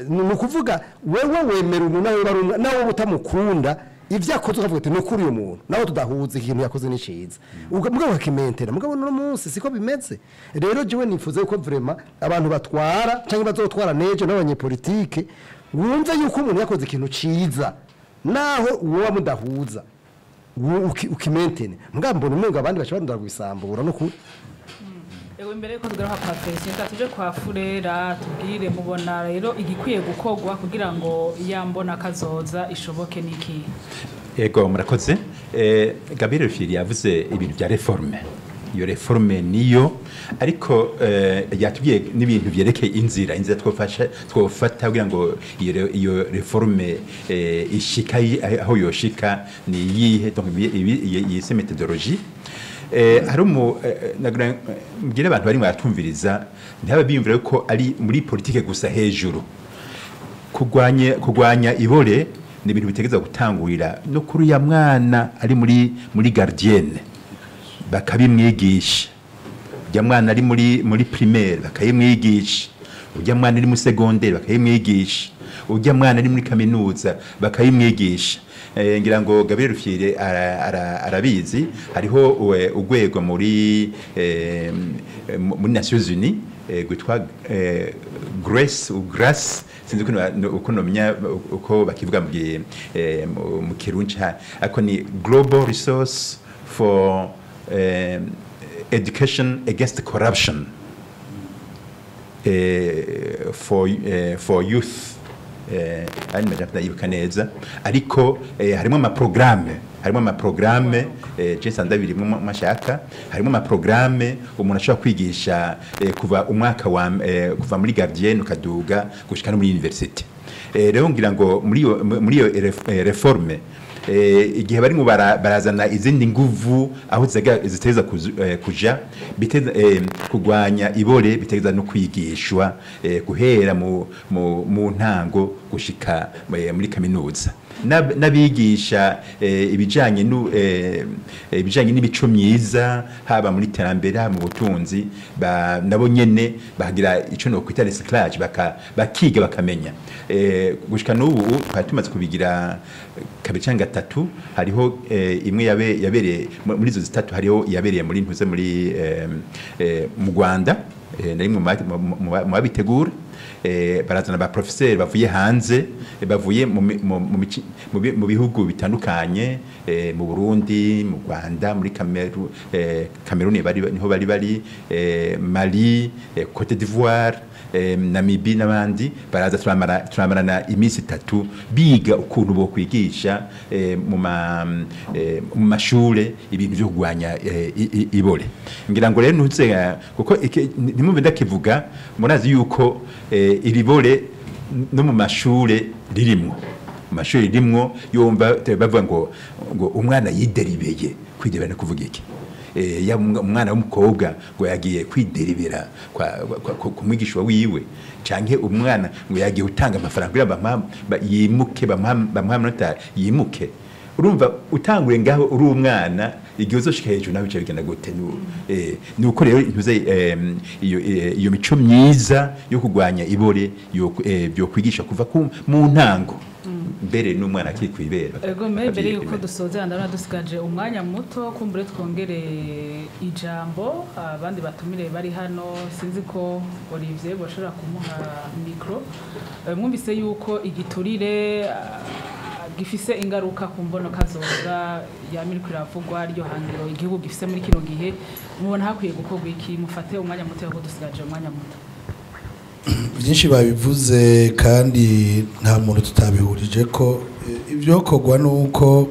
ni ukuvuga wewe wemera umuntu nawe barumwa nawe utamukunda ivyo akoze ukavuga ati nukuri uyu muntu nawe tudahuza ikintu yakoze ni ciza mugabo akimentera. Mugabo no munsi siko bimeze. Rero jewe nifuze ko vraiment abantu batwara cyangwa bazotwara nejo n'abanyepolitike wumve yuko umuntu yakoze ikintu ciza naho uwo mudahuza ukimentene. Mugabo mbona umengo abandi bacha barondera kubisambura no kuri. Ego imbere ko tugaruka kwa Felicien tuje kwa Furera tubwire mubona rero igikwiye gukogwa kugira ngo yambona kazoza ishoboke niki. Ego murakoze. Gabriel Fili yavuze ibintu bya reforme. Iyo reforme niyo ariko yatubwiye n'ibintu byerekeye inzira twofasha twofata kugira ngo iyo reforme ishika aho yoshika ni yihe, donc iyi methodologie. Hari nagira mbwira abantu bari mwatumviriza ntibabe biyumvira ko ari muri politike gusa hejuru. Kugwanya ibore ni ibintu bitegeza gutangurira no kuri ya mwana ari muri gardienne bakabimwigisha, ujya mwana ari muri primaire bakayimwigisha, ujya mwana ari muri secondaire bakayimwigisha, ujya mwana ari muri kaminuza bakayimwigisha. Ngira ngo Gabriel Rufyiri arabizi hariho urwego muri Nations Unies gwitwa Grace ou Grace sinzi uko nomenya uko bakivuga mu Kirundi ariko ni Global Resource for Education Against Corruption for youth. Ari majambo ndayibuka neza ariko harimo ama programme je ndabiri mu mashaka harimo ama programme umuntu ashobora kwigisha kuva umwaka wa kuva muri gardienne ukaduga gushika no muri university. Rero ngira ngo muri iyo reforme igihe bari mu barazana izindi nguvu aho ziteza kuja biteza kugwanya ibore biteza no kwigishwa guhera mu ntango gushika muri kaminuza n'abigisha ibijanye n'imico myiza haba muri terambere mu butunzi nabo nyene bagira ico no kwita recyclage bakiga bakamenya. Gushika n'ubu twari tumaze kubigira kabiri cyangwa gatatu hariho imwe yabereye muri izo zitatu hariho yabereye muri ntuze muri mu Rwanda nari mu babitegura barazana ba professeur bavuye hanze bavuye mu bihugu bitandukanye mu Burundi mu Rwanda muri Cameroon bari niho bari Mali Cote d'Ivoire Namibie n'abandi baraza turamarana iminsi itatu biga ukuntu bo kwigisha mu mashure ibintu byo kugwanya ibore. Ngira ngo rero ntuze kuko ntimumve ndakivuga murazi yuko iribore no mu mashure ririmwo mu mashure ririmwo yumva bavuga ngo umwana yideribeye kwidebera no kuvuga iki Ya umwana w'umukobwa ngo yagiye kwideribera ku mwigisha wiwe, canke umwana ngo yagiye gutanga amafaranga kugira yimuke, bamuha amanota yimuke. Urumva utanguye ngaho uri umwana, igihe uzoshika hejuru nawe bica bigenda gute? Nuko rero ntuze iyo mico myiza yo kurwanya ibore yo kwigisha kuva mu ntango, mbere n'umwana akiri kwibera. Ego, mbere yuko dusoza, ndabona dusigaje umwanya muto, kumbure twongere ijambo abandi batumire bari hano. Sinzi ko Olivier bashobora kumuha micro. Mwumvise yuko igiturire gifise ingaruka ku mbono kazoza ya miriko iravugwa ryo hangiro igihugu gifise muri kino gihe. Mubona hakwiye gukorwa iki? Mufate umwanya muto kuko dusigaje umwanya muto. Byinshi babivuze kandi nta muntu tutabihurije ko ibyo kogwa nuko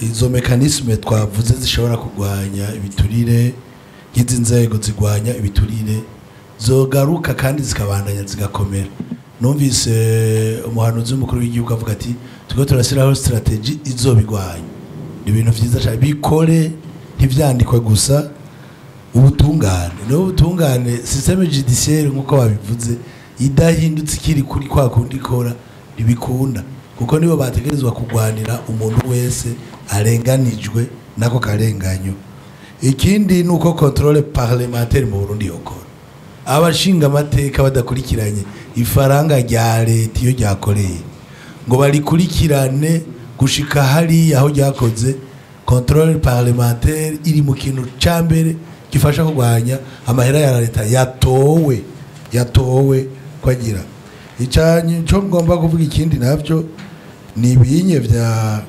izo mécanismes twavuze zishobora kurwanya ibiturire, nk'izi nzego zigwanya ibiturire, zogaruka kandi zikabandanya zigakomera. Numvise umuhanuzi w'umukuru w'igihugu avuga ati turiko turashyiraho stratégie izobigwanya. Ni ibintu vyiza cyane, bikore, ntivyandikwe gusa. Ubutungane no ubutungane, système judiciaire, nkuko babivuze, idahindutse ikiri kuri kwa kundi ikora ntibikunda, kuko nibo bategerezwa kurwanira umuntu wese arenganijwe nako karenganyo. Ikindi ni uko contrôle parlementaire mu Burundi yokora, abashinga amateka badakurikiranye ifaranga rya leta iyo ryakoreye ngo barikurikirane gushika hariya aho ryakoze. Contrôle parlementaire iri mu kintu ca mbere gifasha kurwanya amahera ya leta yatowe kwagira icyanyu. Cyo ngomba kuvuga ikindi navyo ni ibinye vya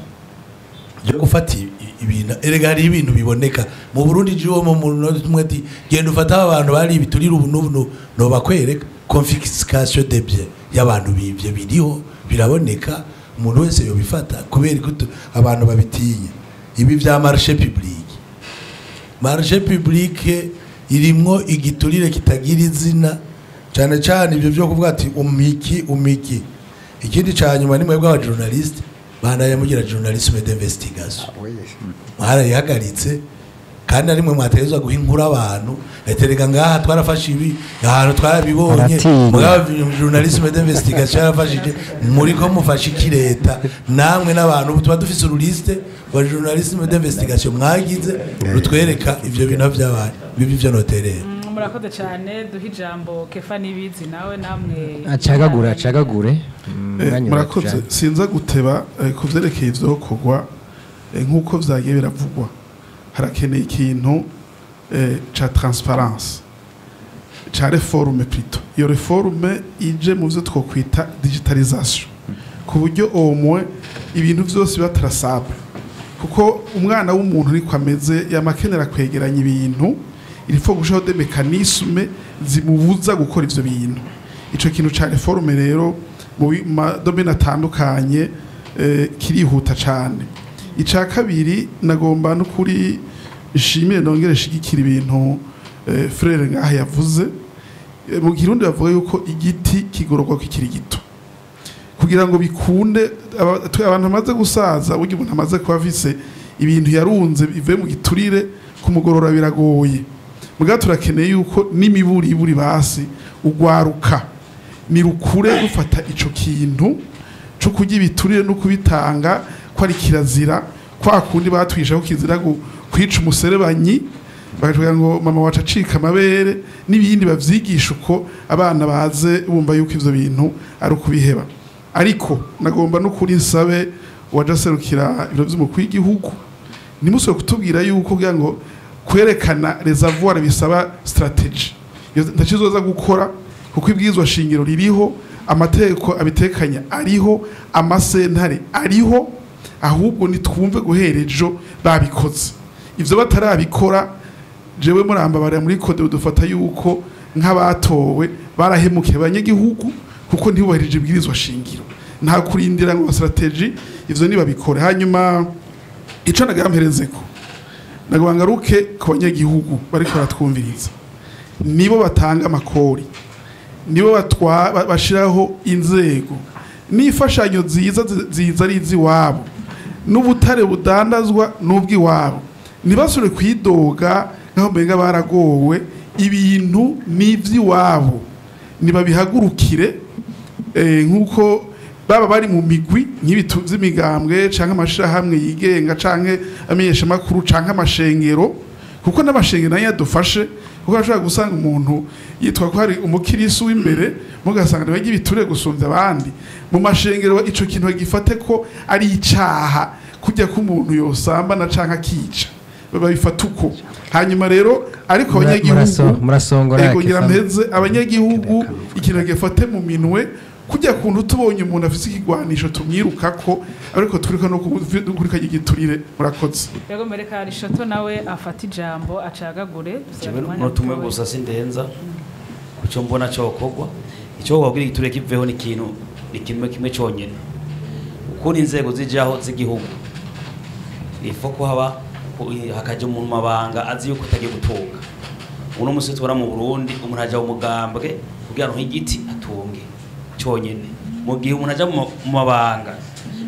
byo gufata ibintu. Erega hari ibintu biboneka mu Burundi. Jiwo mu muntu tumwe ati genda ufata abantu bari ibiturire ubu n'ubu, no bakwereka confiscation des biens y'abantu bivye, biriho biraboneka, umuntu wese yobifata. Kubera ko abantu babitinya. Ibi vya marché public, marché public irimwo igiturire kitagira izina, cyane cyane ibyo byo kuvuga ati umiki umiki. Ikindi cya nyuma ni mwebwe aba journaliste, bandanya mugira journalisme d'investigation, mwarayihagaritse kandi ari mwe mwategezwa guha inkuru abantu. Eterega ngaha twarafashe ibi, ahantu twarabibonye. Baratinya. Mugabo journalisme d'investigation yarafashije muri ko mufashe iki leta namwe n'abantu. Ubu tuba dufise uruliste rwa journalisme d'investigation mwagize rutwereka ivyo bintu vyabaye bibi vyo noterera. Murakoze cyane. Duhe ijambo Kefa Nibizi nawe namwe. Acagagure, acagagure. Umwanya Murakoze. uratujanye. Sinza guteba ku vyerekeye ivyokorwa, nk'uko vyagiye biravugwa, harakeneye ikintu ca transparence, ca réforme plutôt. Iyo réforme ije mu vyo twokwita digitalisation, ku buryo omwe ibintu vyose biba traçable, kuko umwana w'umuntu niko ameze, yamakenera kwegeranya ibintu. Il faut gushaho des mécanismes zimubuza gukora ivyo bintu. Ico kintu ca réforme rero mu ma domaine atandukanye kirihuta cane. Ica kabiri, nagomba n'ukuri nshimire nongere shigikira ibintu frère ngaha yavuze. Mu Kirundi bavuga yuko igiti kigororwa kikiri gito kugira ngo bikunde. Abantu amaze gusaza, burya umuntu amaze kuba afise ibintu yarunze bivuye mu giturire, kumugorora biragoye. Muga turakeneye yuko n'imiburi iburi basi ugwaruka ni rukure rufata ico kintu co kurya ibiturire no kubitanga ko ari kirazira, kwa kundi batwisha ko kizira kwica umuserebanyi, bakavuga ngo mama wacu acika amabere n'ibindi. Bavyigisha uko abana baze bumva yuko ivyo bintu ari ukubiheba. Ariko nagomba no kuri nsabe waje aserukira ibiro vy'umukuru w'igihugu, nimusubire kutubwira yuko kugira ngo kwerekana les avoirs bisaba stratégie. Iyo ntakizoza gukora, kuko ibwirizwa shingiro ririho, amategeko abitekanya ariho, amasentare ariho. Ahubwo nitwumve guhera ejo babikoze. Ivyo batarabikora, jewe murambabarira, muri CODEBU dufata yuko nk'abatowe barahemukiye abanyagihugu, kuko ntibubahirije ibwirizwa shingiro. Nta kurindira ngo stratégie, ivyo nibabikore. Hanyuma ico nagamperezeko, nagomba ngaruke ku banyagihugu bariko baratwumviriza. Nibo batanga amakori, nibo bashiraho inzego n'imfashanyo ziza, ziza ari iz'iwabo, n'ubutare budandazwa n'ubw'iwabo. Ntibasubire kwidoga nkaho mbega baragowe. Ibintu n'ivy'iwabo nibabihagurukire, nk'uko baba bari mu migwi nk'ibitu vy'imigambwe canke amashirahamwe yigenga canke amenyeshamakuru canke amashengero, kuko n'amashengero nayo yadufashe, kuko ashobora gusanga umuntu yitwa ko hari umukirisu w'imbere, mugasanga niwe ibiture gusumvya abandi mu mashengero. Ico kintu bagifate ko ari icaha, kujya ko umuntu yosambana canke akica, babifata uko. Hanyuma rero ariko abanyagihugu Murasongora. Ego, ngira Kefa. mpeze. Abanyagihugu ikintu gifate mu minwe, kujya kuntu tubonye umuntu afise ikigwanisho tumwirukako, ariko turiko no kurika igiturire. Murakoze. Yego, mereka Rishoto nawe afata ijambo acagagure. Jewe n'utumwe gusa, sindenza kuco mbona cokogwa. Ico wabwira igiturire kiveho ni ikintu, ni kimwe, kimwe conyene. Ukuntu inzego zijaho z'igihugu, ifo ko haba hakaja umuntu mu mabanga azi yuko atagiye gutunga. Uno musi tubona mu Burundi umuntu aja mu mugambwe kugira ngo igiti atunge conyene, mu gihe umuntu aja mu mabanga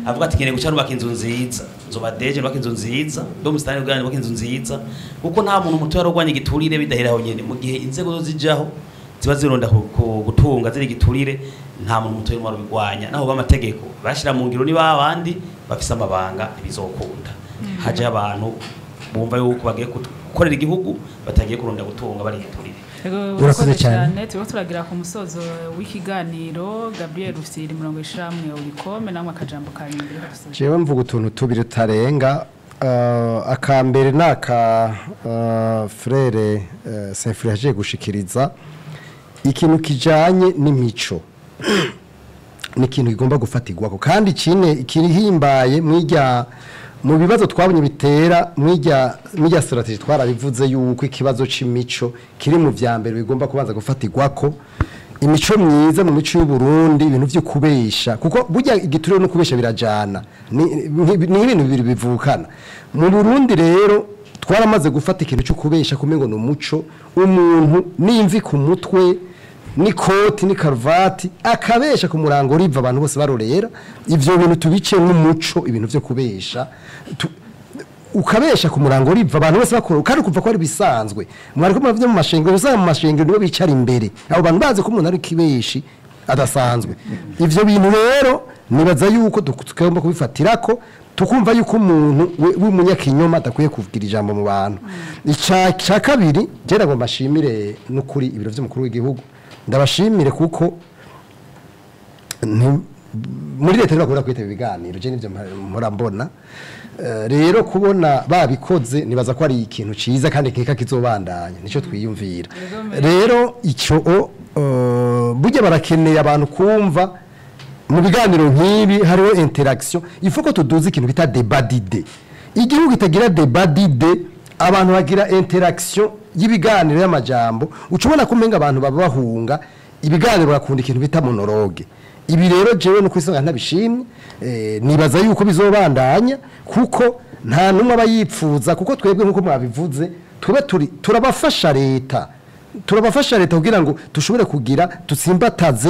avuga ati: "Nkeneye guca nubaka inzu nziza, nzoba deje nubaka inzu nziza, ndo musitani kugira nubaka inzu nziza," kuko nta muntu muto yarogwanya igiturire bidahera aho nyene. Mu gihe inzego zo zijaho ziba zironda gutunga ziri igiturire, nta muntu muto y'intwaro bigwanya. Naho b'amategeko bashira mu ngiro ni babandi bafise amabanga, ntibizokunda. Haje abantu bumva yuko bagiye gukorera igihugu, batagiye kurondera gutunga bari igiturire. Ego, Urakoze cyane. Turiko turagira ku musozo w'ikiganiro. Gabriel Rufyiri, murongo ishiramwe Olucome, namwe akajambo ka nyuma mbere yuko dusoza. Jewe mvuga utuntu tubiri tutarenga. Akambere ni aka frère Symphorien yaje gushikiriza ikintu kijanye n'imico, ni ikintu kigomba gufatirwako, kandi kine kirihimbaye mw'ijya mu bibazo twabonye bitera mw'ijya stratégie. Twarabivuze yuko ikibazo c'imico kiri mu vya mbere bigomba kubanza gufatirwako. Imico myiza mu mico y'u Burundi, ibintu vyo kubesha, kuko burya igiturire no kubesha birajana, ni ibintu bibiri bivukana mu Burundi. Rero twaramaze gufata ikintu cyo kubesha kumengo ni umuco. Umuntu n'imvi ku mutwe, n'ikoti, n'ikaruvati, akabesha ku murango riva, abantu bose barorera. Ivyo bintu tubice nk'umuco, ibintu vyo kubesha. Ukabesha ku murango riva, abantu bose bakora, kandi kuva ko ari bisanzwe. Mwariko muravye mu mashengero, usanga mu mashengero nibo bicara imbere, abo bantu bazi ko umuntu ari kibeshi adasanzwe. Ivyo bintu rero nibaza yuko tugomba kubifatirako, tukumva yuko umuntu w'umunyakinyoma adakwiye kuvugira ijambo mu bantu. Ica kabiri, je nagomba nshimire n'ukuri ibiro vy'umukuru w'igihugu. Ndabashimire kuko muri leta ntibakunda kwitaba ibiganiro, je nivyo mpora mbona. Rero kubona babikoze, nibaza ko ari ikintu ciza kandi kika kizobandanya, nico twiyumvira. Rero ico burya barakeneye abantu kumva mu biganiro nk'ibi hariho interaction. Il faut ko tuduza ikintu bita débat d'idées. Igihugu kitagira débat d'idées, abantu bagira interaction y'ibiganiro y'amajambo, uca ubona ko umenga abantu baba bahunga ibiganiro, bakunda ikintu bita monologue. Ibi rero jewe no kwisanga ntabishimye. Nibaza yuko bizobandanya, kuko nta numwe aba yipfuza, kuko twebwe nkuko mwabivuze, twebwe turi turabafasha leta, turabafasha leta kugira ngo dushobore kugira dutsimbataze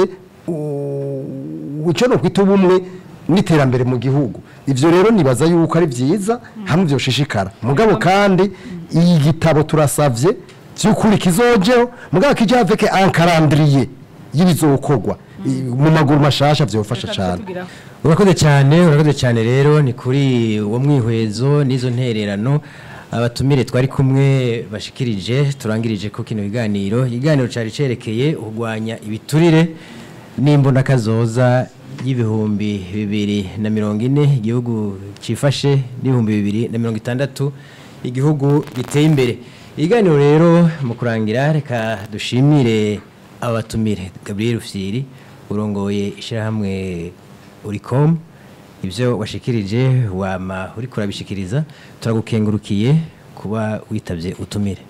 ico no kwita ubumwe n'iterambere mu gihugu. Ivyo rero nibaza yuko ari vyiza hamwe vyoshishikara. Mugabo kandi iyi gitabo turasavye vy'ukuri kizojeho, mugabo kije avec un calendrier y'ibizokorwa mu maguru mashasha, vyofasha Reka cane. tugira. Urakoze cyane, urakoze cyane. Rero ni kuri uwo mwihwezo n'izo ntererano abatumire twari kumwe bashikirije turangirije ko kino biganiro. Ikiganiro cari cerekeye kurwanya ibiturire n'imbonakazoza y'2040, igihugu cifashe, n'2060, igihugu giteye imbere. Ikiganiro rero mu kurangira, reka dushimire abatumire. Gabriel Rufyiri, urongoye ishyirahamwe Olucome, ibyo washikirije wama uriko urabishikiriza, turagukengurukiye kuba witabye utumire.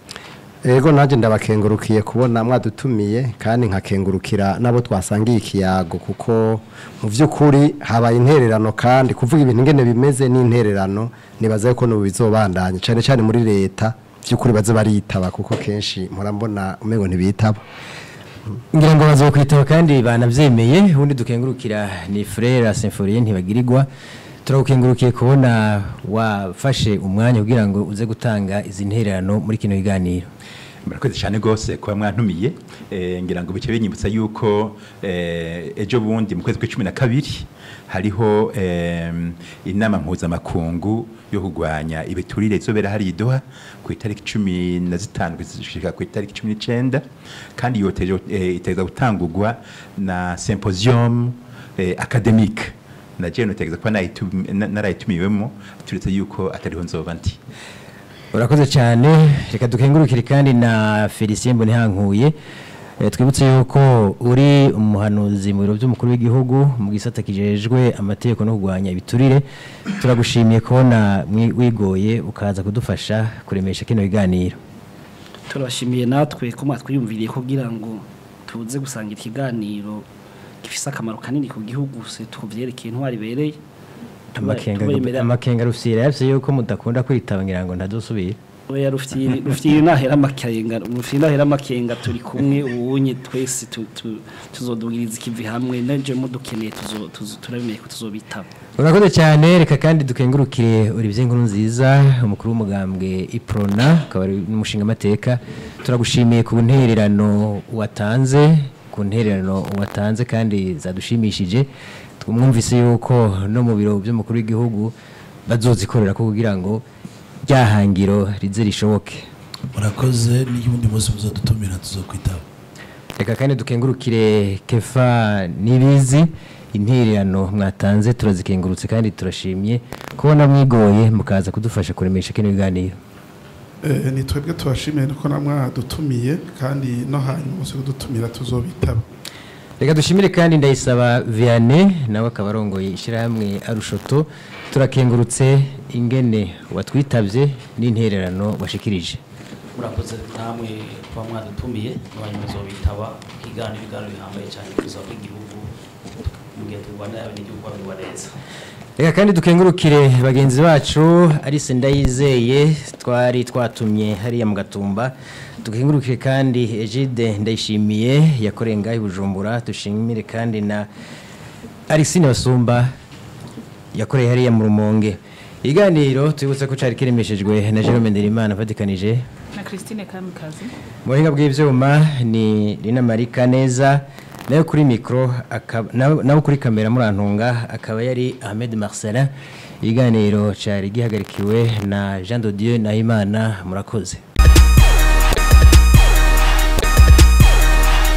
Ego, nanjye ndabakengurukiye kubona mwadutumiye, kandi nkakengurukira n'abo twasangiye ikiyago, kuko mu by'ukuri habaye intererano, kandi kuvuga ibintu ingene bimeze n'intererano. Nibaza yuko n'ubu bizobandanya, cyane cyane muri leta, by'ukuri baze baritaba, kuko kenshi mpora mbona umengo ntibitaba. Ngira ngo bazokwitaba kandi banavyemeye. Ubundi dukengurukira ni Frère Symphorien Ntibagirirwa. Turagukengurukiye kubona wafashe umwanya kugira ngo uze gutanga izi ntererano muri kino kiganiro. Murakoze cyane gose kuba mwantumiye. Ngira ngo bice binyibutsa yuko ejo bundi mu kwezi kwa 12 hariho inama mpuzamakungu yo kurwanya ibiturire izobera hari idoha ku itariki 15 gushika ku itariki 19, kandi yoteje iteza gutangurwa na symposium académique na je notegeza kuba narayitumiwemo turetse yuko atariho nzoba ndi. Urakoze cyane. Reka dukengurukire kandi na Felicien Mbonihankuye. Twibutse yuko uri umuhanuzi mu biro by'umukuru w'igihugu mu gisata kijejwe amategeko no kurwanya ibiturire. Turagushimiye kubona wigoye ukaza kudufasha kuremesha kino biganiro. Turabashimiye natwe ko mwatwiyumviriye kugira ngo tuze gusangira ikiganiro gifise akamaro kanini ku gihugu se tukuvyerekeye intwari bereye. Amakenga Rufyiri yavye yuko mudakunda kwitaba ngira ngo ntazosubira. Oya, Rufyiri nahera amakenga, Rufyiri nahera amakenga, turi kumwe ubunye twese tuzodugiriza ikivi hamwe neje mudukeneye turabimeye ko tuzobitaba. Urakoze cyane. Reka kandi dukengurukire Olivier Nkurunziza, umukuru w'umugambwe Iprona, akaba ari n'umushinga amateka. Turagushimiye ku ntererano watanze, kandi zadushimishije. Twumvise yuko no mu biro by'umukuru w'igihugu bazozikorera ko kugira ngo ryahangiro rize rishoboke. Murakoze, n'ubundi munsi muzodutumira tuzokwitaba. Reka kandi dukengurukire Kefa Nibizi, intererano mwatanze turazikengurutse kandi turashimye kubona mwigoye mukaza kudufasha kuremesha kino biganiro. Ni twebwe tubashimiye ko namwadutumiye, kandi no hanyuma muze kudutumira tuzobitaba. Reka dushimire kandi Ndayisaba Vianney, nawe akaba arongoye ishyirahamwe Arushoto. Turakengurutse ingene watwitavye n'intererano washikirije. Murakoze namwe kuba mwadutumiye, n'abanyuma muzobitaba ikiganiro, ibiganiro bihambaye cyane kuza kw'igihugu mu gihe turwana abenegihugu bamererwa neza. Reka kandi dukengurukire bagenzi bacu Alice Ndayizeye twari twatumye hariya mu Gatumba. Dukengurukire kandi Egide Ndayishimiye yakoreye ngaho i Bujumbura. Dushimire kandi na Alexine Basumba yakoreye hariya mu Rumonge. Iganiro twibutse ko cari kiremeshejwe na Jerome Nderimana afatikanije na Christine Kamikazi. Mu buhinga bw'ivyuma ni Rina Marika neza, nayo kuri micro nawe kuri kamera murantunga akaba yari Ahmed Marcelin. Iganiro cari gihagarikiwe na Jean de Dieu Nahimana. Murakoze.